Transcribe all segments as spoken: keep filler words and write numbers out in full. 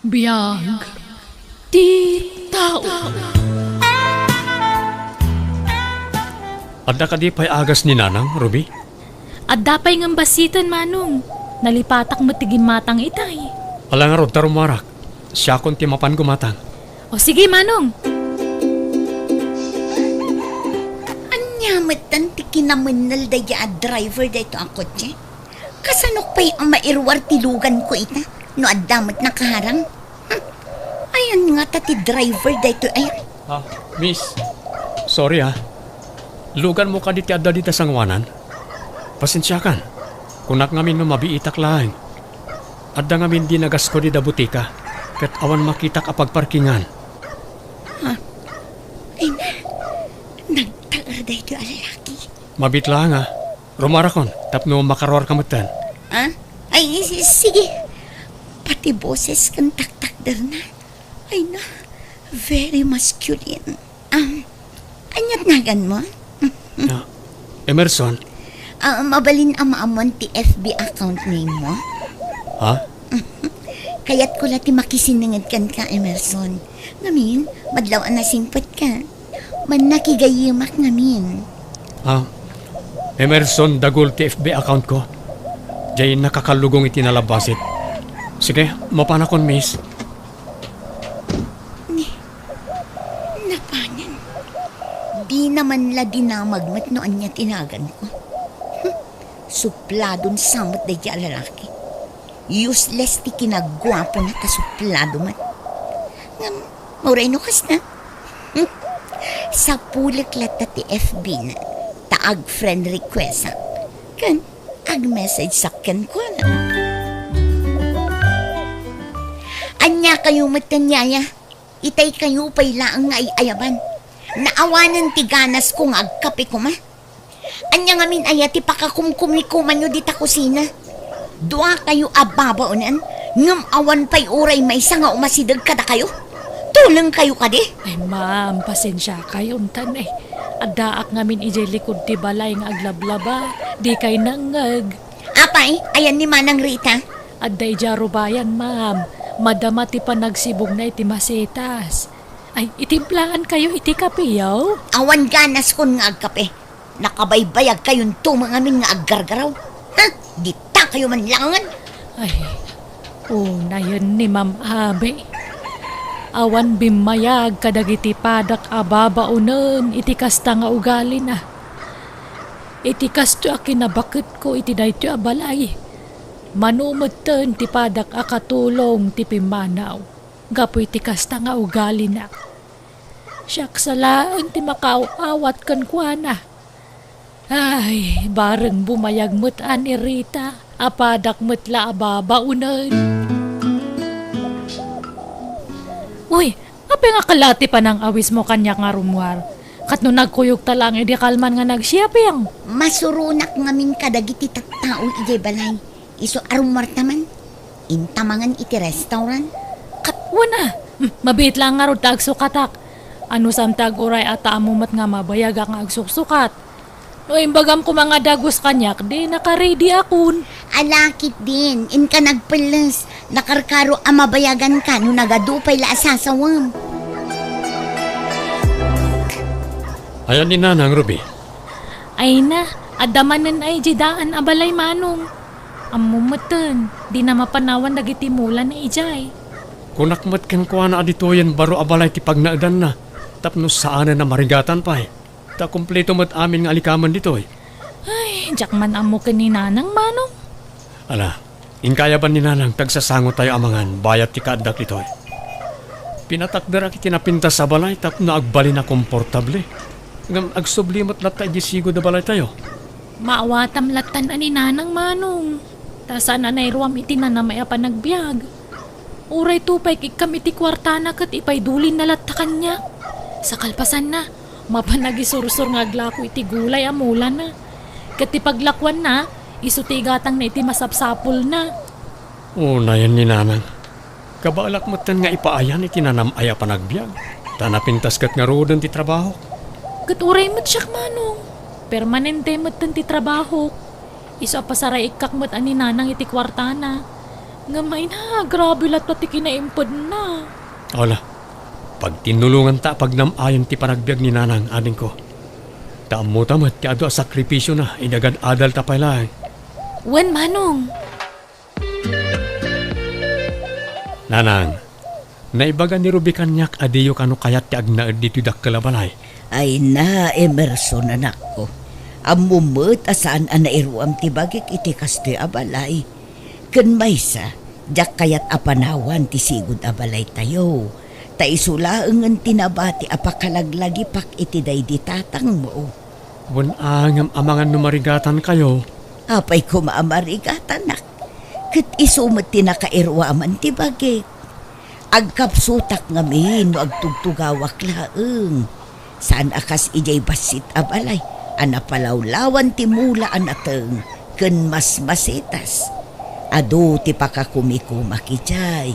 Biag ti tao. Adda kadi pay agas ni Nanang, Ruby? Adda pay ngem bassiten, Manong. Nalipatak met ti gimmatang itay. Ala ngarud ta rumuarak. Siakon ti mapan gumatang. O sige, Manong. Ania metten ti kinamennel daydi a driver daytoy a kotse? Kasanok pay a mairuar ti luganko ita no adda met nakaharang? Hmm. Ayan ngata ti driver daytoy aya. Ah, miss. Sorry, ah. Luganmo kadi ti adda dita sangoanan? Pasensiakan. Kunak ngamin no mabiitak laeng. Adda ngamin di nagasko dida butika, ket awan makitak a pagparkingan. Ha? Ay na, nagtaer daytoy a lalaki. Mabiit laeng, ah. Rumarakon, tapno makaruarka metten. Ah? Ay, si-, sige. Pati boses ken taktakderna. Ay na, very masculine. Um, ania't naganmo? Ah, Emerson. Ah, mabalin a maammoan ti F B account name mo? Ha? Kayatko la ti makisinenged kenka, Emerson. Ngamin, madlaw a nasingpetka. Mannakigayyemak ngamin. Ah, Emerson Dagul ti F B account ko. Jay nakakallugong iti nalabbasit. Sige, mapanakon, miss. Ni, napanen. Dina man la dinamag met no ania ti naganko. Hmm, supladon sa met daydi a lalaki. Useless ti kinagguapona ta suplado met. Ngem, uray no kasta. Sapulek latta ti F B na, ta ag-friend request-ak. Ken ag-message-ak kenkuana. Ania kayo met ken yaya? Itay kayo pay laeng nga ay-ayaban. Naawanen ti ganasko nga agkape koma. Ania ngamin aya ti pakakumkumikomanyo dita kusina? Dua kayo a babaonen, ngem awan pay uray maysa nga umasideg kadakayo? Tuleng kayo kadi? Ay, ma'am, pasensia kayo, untan, eh. Addaak ngamin idiay likud ti balay nga aglablaba, di kay nangngeg. Apay, ayan ni Manang Rita? Adda idiay rubayan, ma'am. Madama ti panagsibugna iti masetas. Ay, itimplaan kayo iti kape, yaw? Awan ganaskon nga agkape. Nakabaybayag kayonto ngamin nga aggargaraw. Ha? Dita kayo man langen? Ay, unayen ni Ma'am Abi. Awan bimmayag kadagiti padak a babaonen iti kasta nga ugalina. Iti kastoy a kinabaketko iti daytoy a balay, mano metten ti padak a katulong ti pimmanaw gapu iti kasta nga ugalina. Siak sa laeng ti makaaw-awat kenkuana. Ay, bareng bumayag met a ni Rita, a padak met la a babaonen. Uy, apay nga kala ti panang-awismo kaniak nga rumuar? Ket no nagkuyogta laeng idi kalman nga nag-shopping? Masuronak ngamin kadagiti tattao idiay balay. Isu a rumuarta man, inta mangan iti restaurant. Ket wen a, hmm, mabiit laeng ngarud ta agsukatak. Anusam ti aguray a ta ammo met nga mabayagak nga agsuksukat. No imbagam koma nga dagus kaniak, di naka-ready akon. Ala ketdin, inka nagpelles. Nakarkaro a mabayaganka no nagadu pay la a sasawem. Ayan ni Nanang, Ruby. Ay na, adda manen ay di daan a balay, Manong. Ammo metten, dina mapanawan dagiti mulana idiay. Kunak met kenkuana a ditoyen baro a balay ti pagnaedanna, tapno saanen a marigatan pay. Ta kompleto met amin nga alikamen ditoy. Ay, diak man ammo ken ni Nanang, Manong. Ala, inkayaban ni Nanang, tagsasangotayo a mangan bayat ti kaaddak ditoy. Pinatakderak iti napintas a balay tapno agbalin a komportable. Ngem agsubli met latta idiay sigud a balaytayo. Maawatam lattan a ni Nanang, Manong. Ta saan a nairuam iti nanamay a panagbiag. Uray tupay ikkam iti kuartana ket ipaidulinna latta kaniak. Sa kalpasanna, mapan nagisursor nga aglako iti gulay a mulana. Ket ti paglakuanna, isu ti igatangna iti masapsapulna. Unayen ni Nanang. Kabaelak metten nga ipaayan iti nanam-ay a panagbiag. Ta napintas ket ngaruden ti trabahok. Ket uray met siak, Manong. Permanente metten ti trabahok. Isu a pasaraikkak met a ni Nanang iti kuartana. Ngem ay na, grabe latta ti kinaimpedna. Ala, pagtinnulonganta a pagnam-ayen ti panagbiag ni Nanang, adingko. Ta ammota met ti adu a sakripisiona idi agad-adalta pay laeng. Wen, Manong. Nanang, naibaga ni Ruby kaniak a diyo kano kayat ti agnaed ditoy dakkel a balay. Ay na, Emerson, anakko. Ammom met a saan a nairuam ti bagik iti kastoy a balay. Ken maysa, diak kayat a panawan ti sigud a balaytayo. Ta isu laengen ti nabati a pakalaglagipak iti daydi tatangmo. Wen a, ngem amangan no marigatankayo. Apay koma a marigatanak? Ket isu met ti nakairuaman ti bagik. Agkapsutak ngamin no agtugtugawak laeng. Saan a kas idiay bassit a balay a napalawlawan ti mula a nateng ken masmasetas. Adu ti pakakumikumak idiay.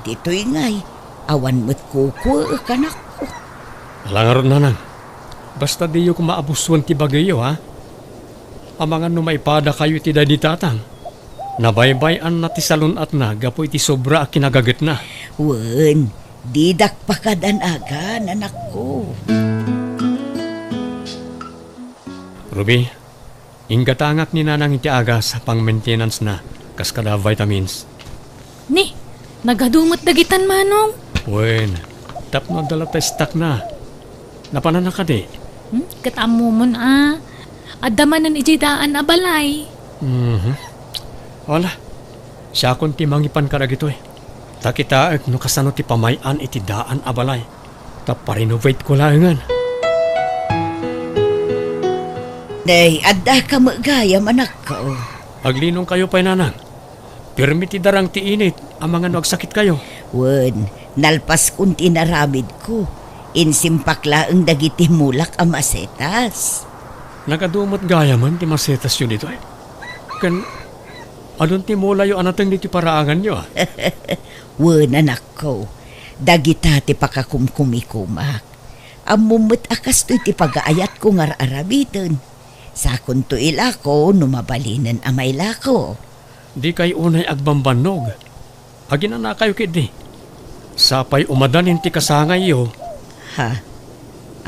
Ditoy ngay, awan met kukuek, anakko. Ala ngarud, Nanang. Basta diyo koma abusoen ti bagiyo, ha? Amangan no maipadakayo iti daydi tatang. Nabaybay-anna ti salun-atna gapu iti sobra a kinagagetna. Wen, didak pakadanagan, anakko. Ruby, inggatangak ni Nanang iti agas a pang-maintenance-na kas kada vitamins. Ni, nagadu met dagitan, Manong. Wen, tapno adda latta stock-na. Napananna kadi? Hmm? Ket ammomon a, adda manen idiay daan a balay. Mhm. Wala. Siakon ti mangipan kadagitoy. Ta kitaek no kasano ti pamay-an iti daan a balay. Ta pa-renovate-ko laengen. Nay, addaka met gayam, anakko. Aglinongkayo pay, Nanang. Pirmi ti darang ti init, amangan no agsakitkayo. Wen, nalpaskon ti inaramidko. Insimpak laeng dagiti mulak a masetas. Nagadu met gayamen ti masetasyo ditoy. Ken, adun ti mulayo a nateng ditoy paraanganyo, a? Wen, anakko, dagita ti pakakumkumikumak. Ammom met a kastoy ti pagaayatko nga ar-aramiden. Sakonto ilako no mabalinen a mailako. Dikay unay agbambannog. Aginanakayo ketdi. Sapay umadanin ti kasangayyo. Ha?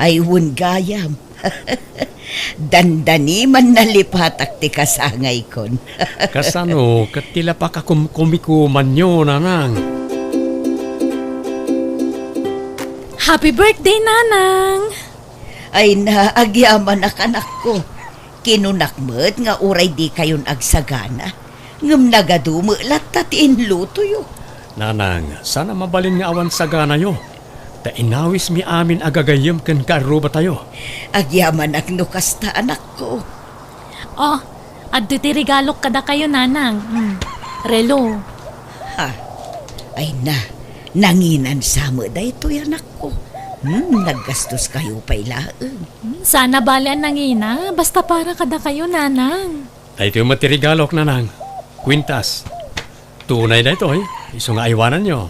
Ay, wen gayam. Dandani man nalipatak ti kasangaykon. Kasano ket ti la pakakumkumikumanyo, Nanang? Happy birthday, Nanang! Ay na, agyamanak, anakko. Kinunak met nga uray dikayon agsagana, ngem nagadu met latta ti inlutoyo. Nanang, saan a mabalin nga awan saganayo, ta inawismi amin a gagayyem ken kaarrubatayo. Agyamanak no kasta, anakko. Oh, adda ti regalok kadakayo, Nanang. Hmm, relo. Ha? Ay na, nanginan sa met daytoy, anakko. Hmm, naggastoskayo pay laeng. Hmm, saan a bale a nangina, basta para kadakayo, Nanang. Daytoy met ti regalok, Nanang. Kwintas. Tunay daytoy, isu nga aywananyo.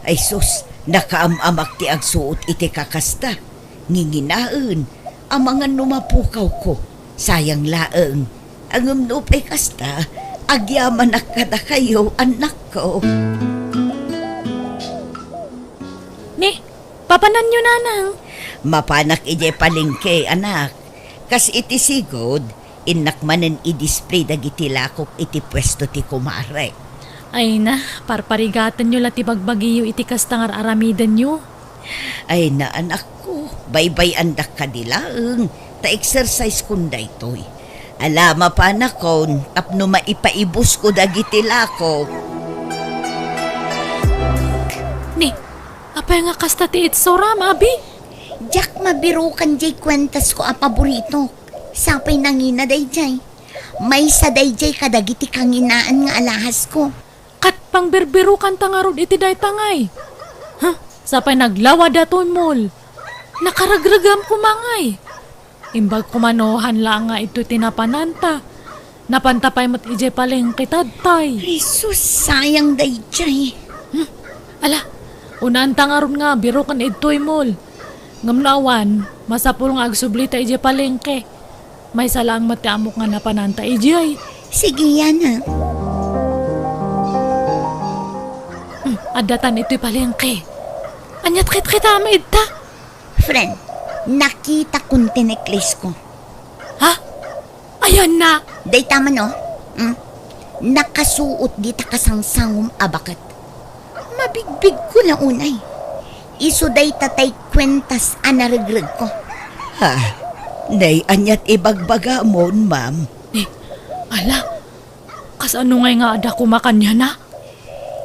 Ay sus, nakaam-amak ti agsuot iti kakasta. Nginginaen, amangan no mapukawko. Sayang laeng. Ngem no pay kasta, agyamanak kadakayo, annakko. Ni, papananyo, Nanang? Mapanak idiay palengke, anak. Kas iti sigud, innak manen i-display dagiti lakok iti puesto ti kumarek. Ay na, parparigatenyo la ti bagbagiyo iti kasta nga ar-aramidenyo. Ay na, anakko, baybay-andak kadi laeng, ta exercise-kon daytoy. Ala, mapanakon tapno maipaibusko dagiti lakok. Ni, apay nga kasta ti itsuram, abi? Diak mabirukan diay kuentasko a paboritok. Sapay nangina daydiay. Maysa daydiay kadagiti kanginaan nga alahasko. Ket pangbirbirukanta ngarud iti dayta ngay. Huh, sapay naglawa datoy mall. Nakaregregam koma ngay. Imbag koma no han laeng nga idtoy ti napananta. Napanta pay met idiay palengke ta tay. Jesus, sayang daydiay. Hmm, ala, unanta ngarud nga biruken idtoy mall. Ngem no awan, masapul nga agsublita idiay palengke. Maysa laeng met ti ammok nga napananta idiay. Sige, Yana. Addatan itoy palengke. Aniat kitkita met ita? Friend, nakitakon ti necklace ko. Ha? Ayanna? Dayta man, oh. Hmm? Nakasuot dita kasangsangom a baket. Mabigbigko la unay. Isu dayta tay kuentas a naregregko. Ha? Nay, aniat ibagbagam, ma'am? Eh, ala, kasano ngay nga adda koma kaniana?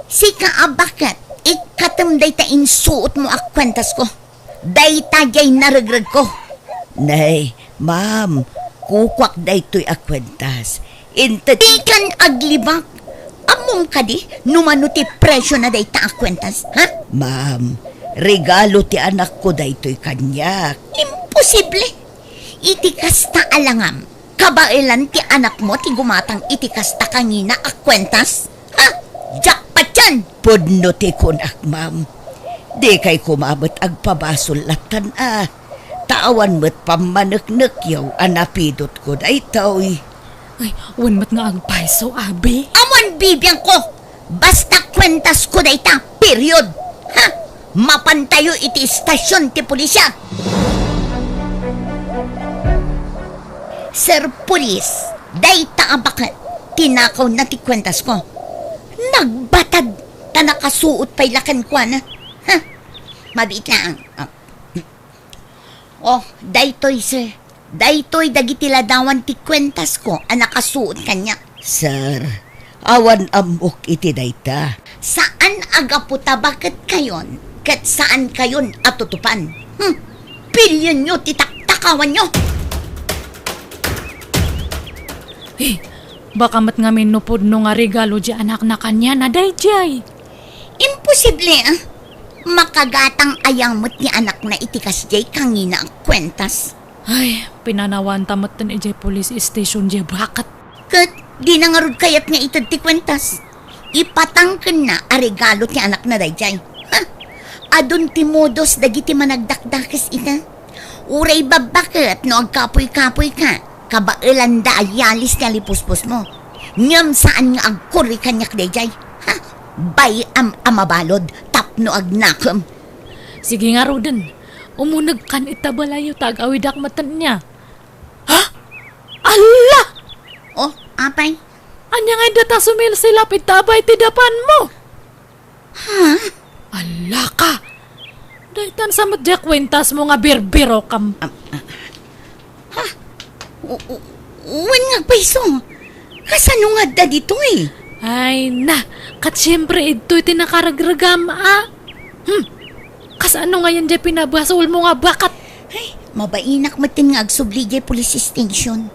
Sika a baket, ikkatem dayta insuotmo a kuentasko. Dayta diay naregregko. Nay, ma'am, kukuak daytoy a kuentas. Inted— Dikan aglibak. Ammom kadi no mano ti presiona dayta a kuentas, ha? Ma'am, regalo ti anakko daytoy kaniak. Imposible. Iti kasta a langam, kabaelan ti anakmo ti gumatang iti kasta kangina a kuentas? Ha? Jackpot yan! Pudno ti kunak, ma'am. Dikay koma met agpabasol lattan a. Ta awan met pammaneknekyaw a napidotko daytoy. Ay, wen met nga agpayso, abi. Awan bibiangko! Basta kuentasko dayta, period! Ha? Mapantayo iti istasion ti pulisya! Sir Police, dayta a baket, tinakawna ti kuentasko. Nagbatad ta nakasuot pay la kenkuana. Ha? Mabiit laeng. Ah. Oh, daytoy, sir. Daytoy dagiti ladawan ti kuentasko a nakasuot kaniak. Sir, awan ammok iti dayta. Saan a gapu ta baketkayon ket saankayon a tutupan. Hmm. Pilionyo ti taktakawanyo! Eh, baka met ngamin no pudno nga regalo diay anakna kaniana daydiay. Imposible, ah. Makagatang aya met ni anakna iti kasdiay kangina a kuentas. Ay, pinanawanta metten idiay police station diay baket. Ket dina ngarud kayat nga ited ti kuentas. Ipatangkenna a regalo ti anakna daydiay. Ha? Adun ti modus dagiti managdakdakes ita. Uray babbaket no agkapuy-kapuyka, kabaelanda a yalis ti alipuspusmo. Ngem saan nga agkurri kaniak daydiay. Ha? Bay-am a mabalud tapno agnakem. Sige ngaruden, umunegkan ita balayyo ta ag-awidak metten nia. Ha? Alla! Oh, apay? Ania nga dayta sumilsilap ita abay ti dapanmo? Ha? Alla ka! Daytan sa met diay kuentasmo nga birbirokam. Am, ah, ha? U-, u-, wen nga agpayso. Kasano nga adda ditoy? Ay, na, ket siempre, idtoy ti nakaregregam, a? Hmm. Kasano ngayen diay pinabasolmo nga baket? Ay, mabainak metten nga agsubli diay police station.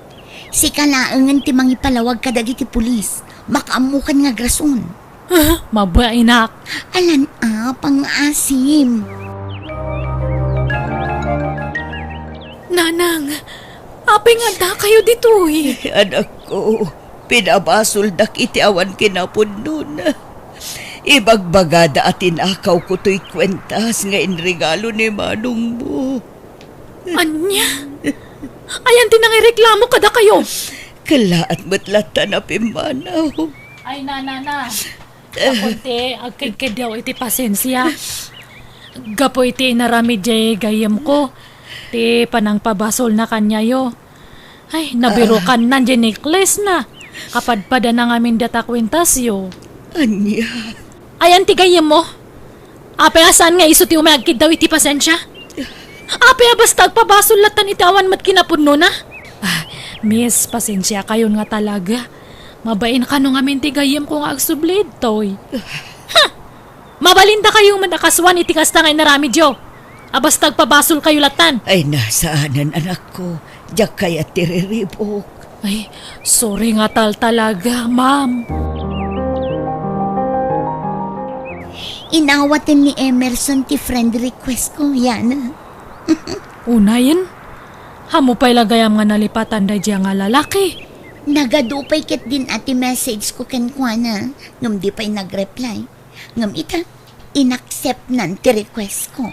Sika laengen ti mangipalawag kadagiti pulis. Makaammokan nga agrason. Ah, mabainak. Alan a, pangaasim. Nanang, apay nga addakayo ditoy? Anakko, pinabasoldak iti awan kinapudnona. Ibagbagada a tinakawko toy kuentas nga inregalo ni manongmo. Ania? Ayan ti nangireklamo kadakayo? Kellaat met latta a pimmanaw. Ay, nanana. Gapu iti agkedkedyo iti pasensia. Gapu iti inaramid diay gayyemko, ti panangpabasolna kaniayo. Ay, nabirokanna diay necklace na. Kapadpadana ngamin dayta kuentasyo. Ania? Ayan ti gayyemmo? Apay a saan nga isu ti umay agkiddaw iti pasensia? Apay a basta agpabasol lattan iti awan met kinapudnona? Ah, miss, pasensiakayon nga talaga. Mabain kano ngamin ti gayyemko nga agsubli ditoy. Ha! Mabalindakayo met a kasuan iti kasta nga inaramidyo a basta agpabasolkayo lattan. Ay, na, saanen, anakko. Diak kayat ti riribuk. Ay, sorry nga tal talaga, ma'am. Inawaten ni Emerson ti friend request ko, Yana. Unayen, ammo pay la gayam nga nalipatan daydiay nga lalaki. Nagadu pay ketdin a ti message ko kenkuana, ngem di pay nag-reply. Ngem ita, inacceptnan ti request ko.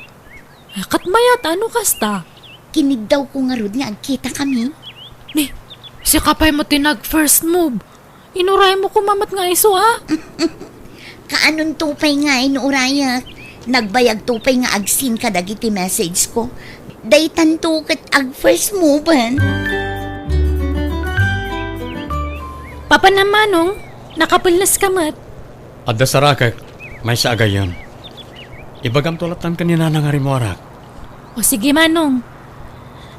Ay, ket mayat a no kasta? Kiniddaw ko ngarud nga agkitakami. Ni, sika pay met ti nag-first move. Inuraymo koma met nga isu, a? Kaanonto pay ngay no urayak? Nagbayagto pay nga ag-seen kadagiti message ko. Daytanto ket ag-first mover. Papanam, Manong, nakapelnes ka met. Adda sarakek, maysa a gayyem. Ibagamto lattan ken ni Nana nga rimmuarak. O sige, Manong.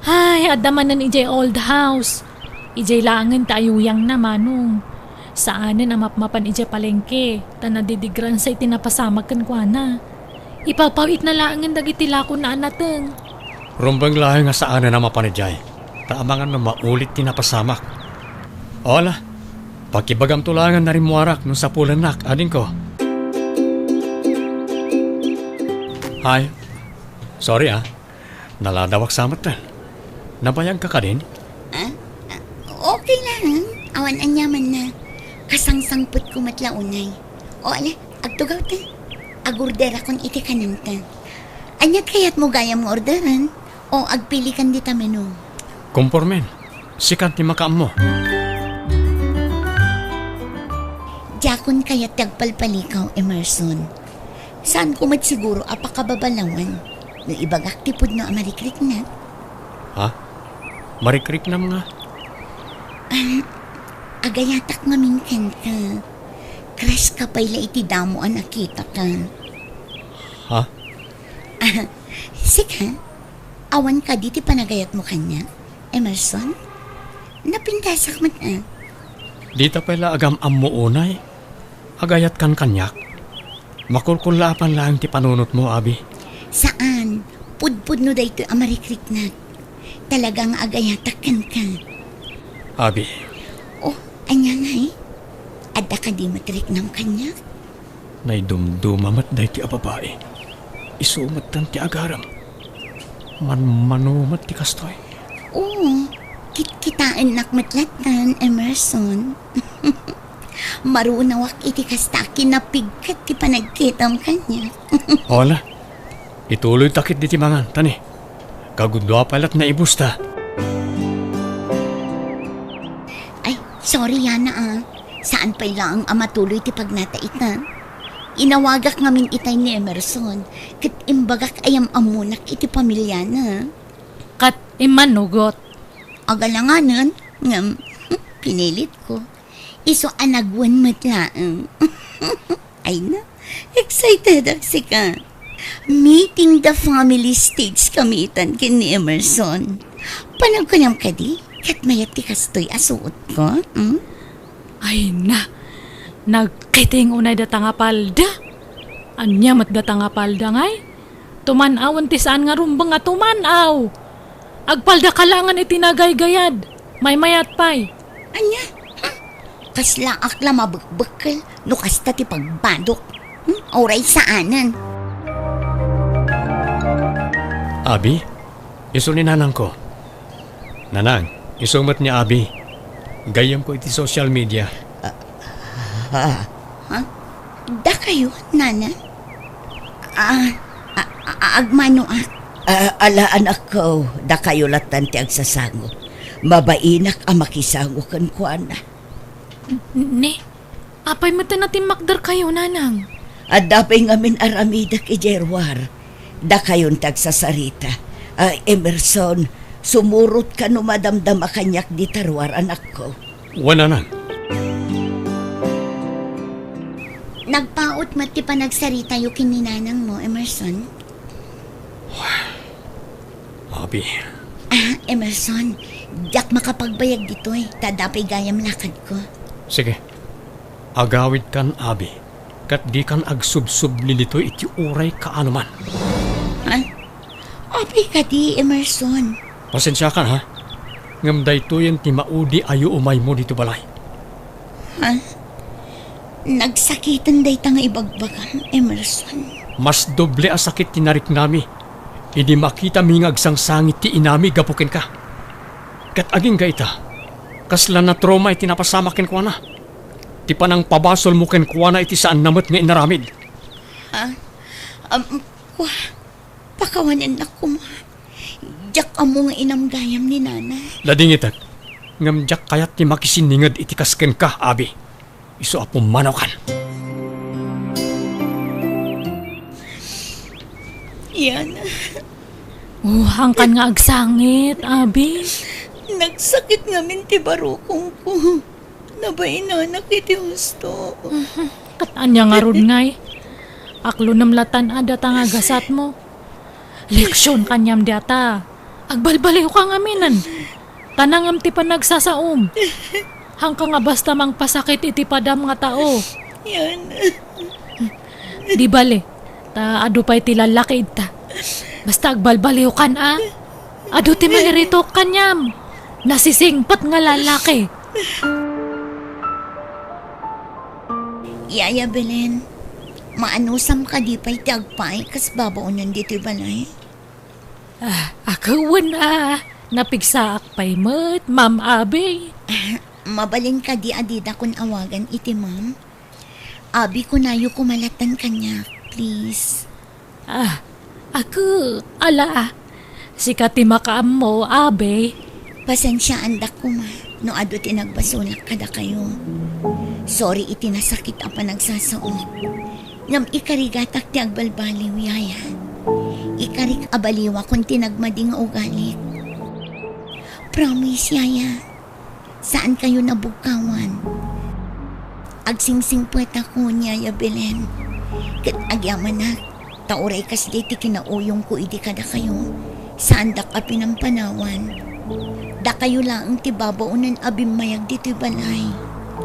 Ay, adda manen idiay old house. Idiay laengen ti ayuyangna, Manong. Saanen a mapmapan idiay palengke, ta nadidigransa iti napasamak kenkuana. Ipawpaw-itna laengen dagiti lakona a nateng. Rumbeng laeng nga saanen a mapan idiay, ta amangan no maulit ti napasamak. O ala, pakibagamto laengen a rimmuarak no sapulennak, adingko. Ay, sorry, ah. Naladawak sa metten. Nabayagka kadin? Ah? Ah, okay lang. Awan aniamanna. Kasangsangpetko met la unay. O, ala, agtugawta. Agorderakon iti kanenta. Aniat kayatmo gayam nga orderen? O agpilikan dita menu? Kompormen. Sikan ti makaammo. Diakon kayat ti agpalpalikaw, Emerson. Saanko met siguro a pakababalawan no ibagak ti pudno a marikriknak. Ha? Marikriknam nga? Ah, agayatak ngamin kenka. Crush ka pay la iti damo a nakitaka. Ha? Ah, sika, awan kadi ti panagayatmo kaniak, Emerson? Napintasak met, ah. Dita pay la agam-ammo unay. Agayatkan kaniak. Makulkullaapan laeng ti panunotmo, Abi. Saan. Pudpudno daytoy a marikriknak. Talaga nga agayatak kenka. Abi. Oh, ania ngay? Adda kadi met riknam kaniak? Naidumduma met daytoy a babai. Isu metten ti agarem. Manmano met ti kastoy. Oo, kitkitaennak met lattan, Emerson. Marunawak iti kasta a kinapigket ti panagkitam kaniak. Hola, ituloyta ketdi ti mangan, tani. Kagudua pay lat naibusta. Ay, sorry, Yana, ah. Saan pay laeng a matuloy ti pagnata ita. Inawagak ngamin itay ni Emerson, ket imbagak a yam-ammonak iti pamiliana. Ket immanugot. Agalanganen, ngem, pinilitko. Isu a nagwen met laeng. Ay na, excitedak sika. Meeting the family stage kami itan ken ni Emerson. Panagkunam kadi, ket mayat ti kastoy a suotko, hmm? Ay na, nagkiting unay data nga palda. Ania met data nga palda ngay? Tuman-awen ti saan nga rumbeng a tuman-aw. Agpaldaka laengen iti nagaygayad. Maymayat pay. Ania? Hmm? Kaslaak la mabekbekkel no kasta ti pagbadok. Hmm? Uray saanen. Abi, isu ni nanangko. Nanang, isu met ni Abi. Gayyemko iti social media. Ah, ha? Ha? Dakayo, Nana? Ah, a-, a-, agmanoak. Ah, ala, anakko, dakayo lattan ti agsasango. Mabainak a makisango kenkuana. Ni, apay met a timmakderkayo, Nanang? Adda pay ngamin aramidek idiay ruar. Dakayon ti agsasarita. Ah, Emerson, sumurotka no madamdama kaniak dita ruar, anakko. Wen, Nanang. Nagpaut met ti panagsaritayo ken ni nanangmo, Emerson. Abi. Ah, Emerson, diak makapagbayag ditoy, ta adda pay gayam lakadko. Sige. Agawidkan, Abi, ket dikan agsubsubli ditoy iti uray kaanoman. Ha? Apay kadi, Emerson? Pasensiakan, ha? Ngem daytoyen ti maudi a yuumaymo ditoy balay. Ha? Nagsakiten dayta nga ibagbagam, Emerson. Mas doble a sakit ti nariknami idi makitami nga agsangsangit ti inami gapu kenka. Ket agingga ita, kasla natrauma iti napasamak kenkuana. Ti panangpabasolmo kenkuana iti saanna met nga inaramid. Ha? Um, kua, pakawanennak koma. Diak ammo nga inam gayam ni Nana. Ladingitek, ngem diak kayat ti makisinninged iti kas kenka, Abi. Isu a pummanawkan. Yan. Oh, hangkan nga agsangit, abi. Nagsakit ngamin ti barukongko. Nabainanak iti husto. Ket ania ngarud ngay? Aklonem latan a data nga gasatmo. Leksion kaniam diata. Agbalbaliw ka ngaminen. Tanangem ti panagsasaom. Hangka nga basta mangpasakit iti padam nga tao. Yan. Di bale, ta adu pay ti lallaki ita. Basta agbalbaliw kan a. Adu ti mairitok kaniam. Nasisingpet nga lallaki. Yaya Belen, maanusam kadi pay ti agpaay kas babaonen ditoy balay? Ah, akewen a, napigsaak pay met, Ma'am Abi. Ah, mabalin kadi a didakon awagan iti ma'am? Abi, kunayo koma latta kaniak, please. Ah, ako, ala, sika ti makaammo, Abi. Pasensiaandak koma no adu ti nagbasolak kadakayo. Sorry iti nasakit a panagsasaok. Ngem ikarigatak ti agbalbaliw, yaya. Ikarik a baliwakon ti nagmadi nga ugalik. Promise, yaya. Saan kayo nabugkawan. Agsingsingpetako, yaya Belen. Ket agyamanak, ta uray kasdi ti kinauyongko idi kadakayo, saandak a pinampanawan. Dakayo laeng ti babaonen a bimmayag ditoy balay.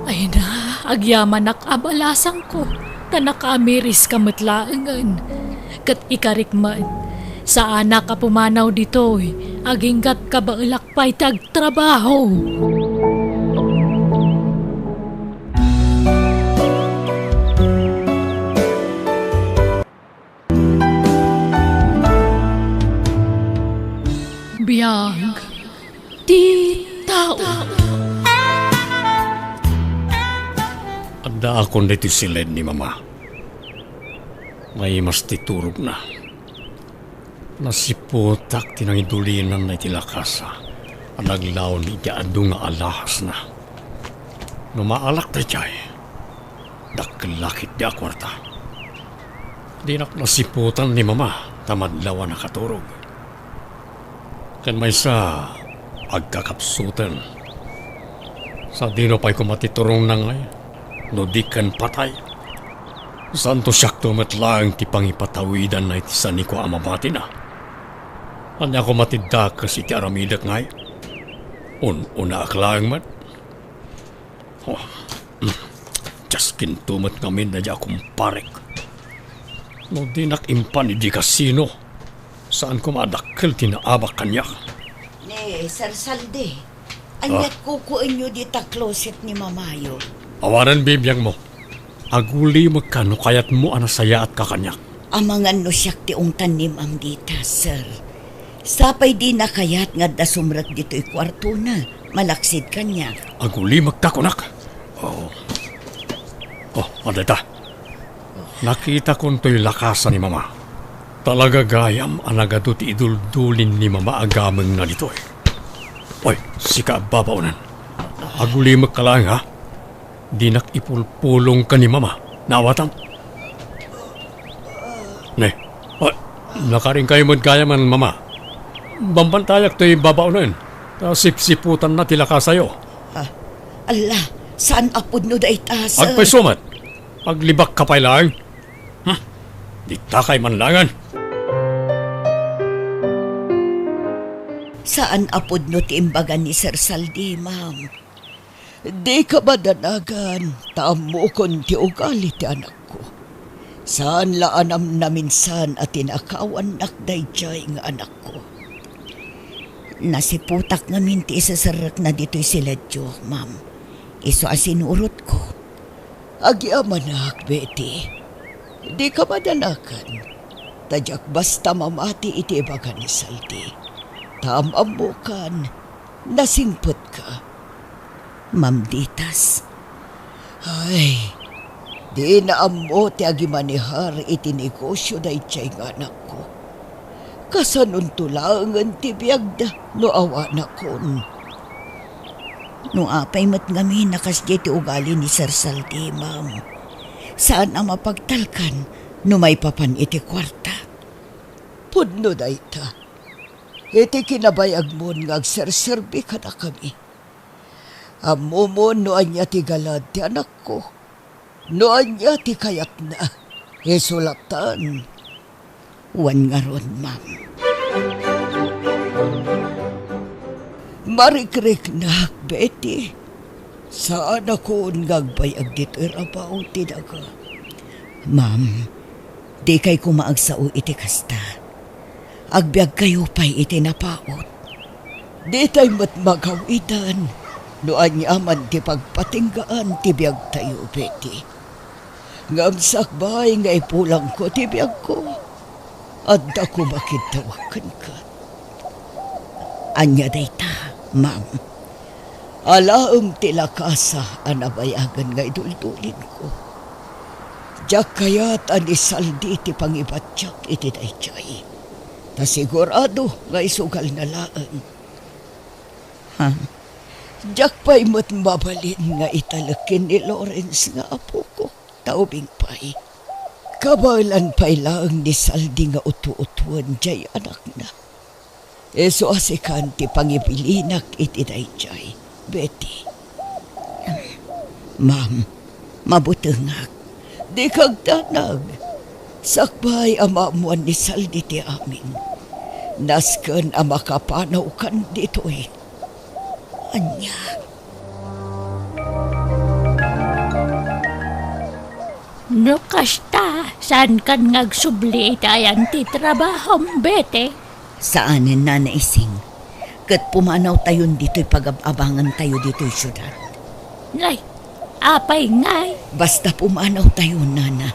Ay na, agyamanak a balasangko, ta nakaamiriska met laengen. Ket ikarik met, saanak a pumanaw ditoy, aginggat kabaelak pay ti agtrabaho. Biag ti tao. Addaakon ditoy siled ni Mama. Naimas ti turogna. Nasiputak ti nangidulinanna iti lakasa a naglaon iti adu nga alahasna. No maalak daydiay, dakkel la ketdi a kuarta. Dinak nasiputan ni Mama ta madlaw a nakaturog. Ken maysa, agkakapsuten. Sadino pay koma ti turongna ngay, no di ken patay? Saanto siakto met laeng ti pangipatawidanna iti sanikua a mamatina. Ania koma ti dakes iti aramidek ngay? Un-unaak laeng met. Oh, mm. Diaskinto met ngamin daydiay a kumparek. No dinak impan idi kasino, saan koma a dakkel ti naabak kaniak. Ni Sir Saldi, aniat kukuenyo dita closet ni Mamayo? Awanen bibiangmo. Agulimekka no kayatmo a nasayaatka kaniak. Amangan no siak ti ungtan ni Ma'am dita, sir. Sapay dina kayat nga adda sumrek ditoy kuartona, malaksid kaniak. Agulimekka kunak. Oh. Oh, adda ita. Nakitakon toy lakasa ni Mama. Talaga gayam a nagadu ti iduldulin ni Mama a gamengna ditoy. Oy, sika a babaonen. Agulimekka laeng, ha? Dinak ipulpulong ken ni Mama. Naawatam? Ne. Oy, nakarinkayo met gayam, Mama. Bambantayak toy babaonen. Ta sipsiputanna ti lakasayo. Ah, ala, saan a pudno dayta, sir? Agpayso met. Aglibakka pay laeng. Hmm. Ditakay man laengen. Saan a pudno ti imbaga ni Sir Saldi, ma'am. Dika madanagan, ta ammokon ti ugali ti anakko. Saan la a namnaminsan a tinakawannak daydiay nga anakko. Nasiputak ngamin ti iseserrekna ditoy siledyo, ma'am. Isu a sinurotko. Agyamanak, Betty. Dika madanagan. Ta diak basta mamati iti ibaga ni Saldi. Ta am-ammokan, nasingpetka. Ma'am Ditas. Ay, dina ammo ti agimanehar iti negosio daydiay nga anakko. Kasanonto laengen ti biagda no awanakon? No apay met ngamin a kasdiay ti ugali ni Sir Saldi, ma'am, saan a mapagtalkan no maipapan iti kuarta. Pudno dayta. Iti kinabayagmon nga agserserbi kadakami. Ammomon no ania ti galad ti anakko, no ania ti kayatna. Isu latta. Wen ngarud, ma'am. Marikriknak, Betty. Saanakon nga agbayag ditoy rabaw ti daga. Ma'am, dikay koma agsao iti kasta. Agbiagkayo pay iti napaut. Ditay met magawidan no aniaman ti pagpatinggaan ti biagtayo, Betty. Ngem sakbay nga ipulangko ti biagko, adda koma kiddawek kenka. Ania dayta, ma'am? Alaem ti lakasa a nabayagen nga iduldulinko. Diak kayat a ni Saldi ti pangibatiak iti daydiay. Ta sigurado nga isugalna laeng. Ha? Diak pay met mabalin nga italek ken ni Lawrence nga apoko. Ta ubing pay, kabaelan pay laeng ni Saldi nga utuotuan diay anakna. Isu a sikan ti pangibilinak iti daydiay, Betty. Ma'am, mabutengak. Dika agdanag. Sakbay a maammoan ni Saldi ti amin, nasken a makapanawkan ditoy. Ania? No kasta, saankan nga agsubli iti ayan ti trabahom, Betty? Saanen, Nana Ising. Ket pumanawtayon ditoy pagab-abangantayo ditoy siudad. Nay, apay ngay? Basta pumanawtayon, Nana.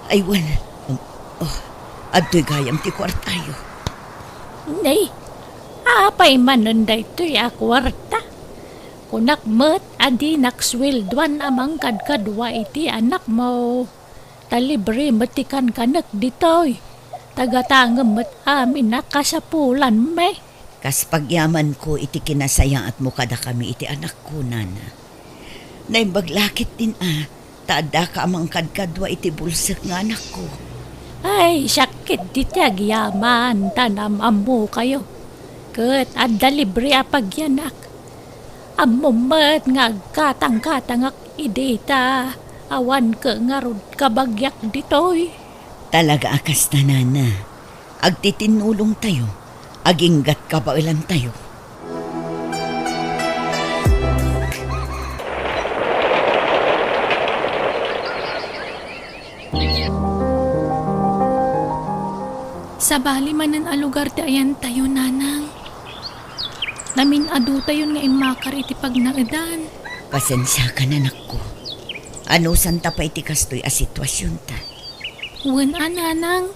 Ay, wen, um, oh, adtoy gayam ti kuartayo. Nay, apay manen daytoy a kuarta? Kunak met a dinak sueldoan a mangkadkadua iti anakmo. Ta libre met ti kankanek ditoy. Ta gatangem met amin a kasapulanmi. Kas pagyamanko iti kinasayaatmo kadakami iti anakko, Nana. Naimbag la ketdin a, ta addaka a mangkadkadua iti bulsek nga anakko. Ay, sakit diti agyaman, ta nam-ammokayo. Ket adda libre a pagyanak. Ammom met nga agkatangkatangak idi ta awan ket ngarud kabagiak ditoy. Talaga a kasta, Nana. Agtitinnulongtayo, aginggat kabaelantayo. Sabali manen a lugar ti ayantayo, Nanang. Namin-adutayon nga immakar iti pagnaedan. Pasensiakan, anakko. Anusanta pay ti kastoy a situasionta? Wen a, Nanang.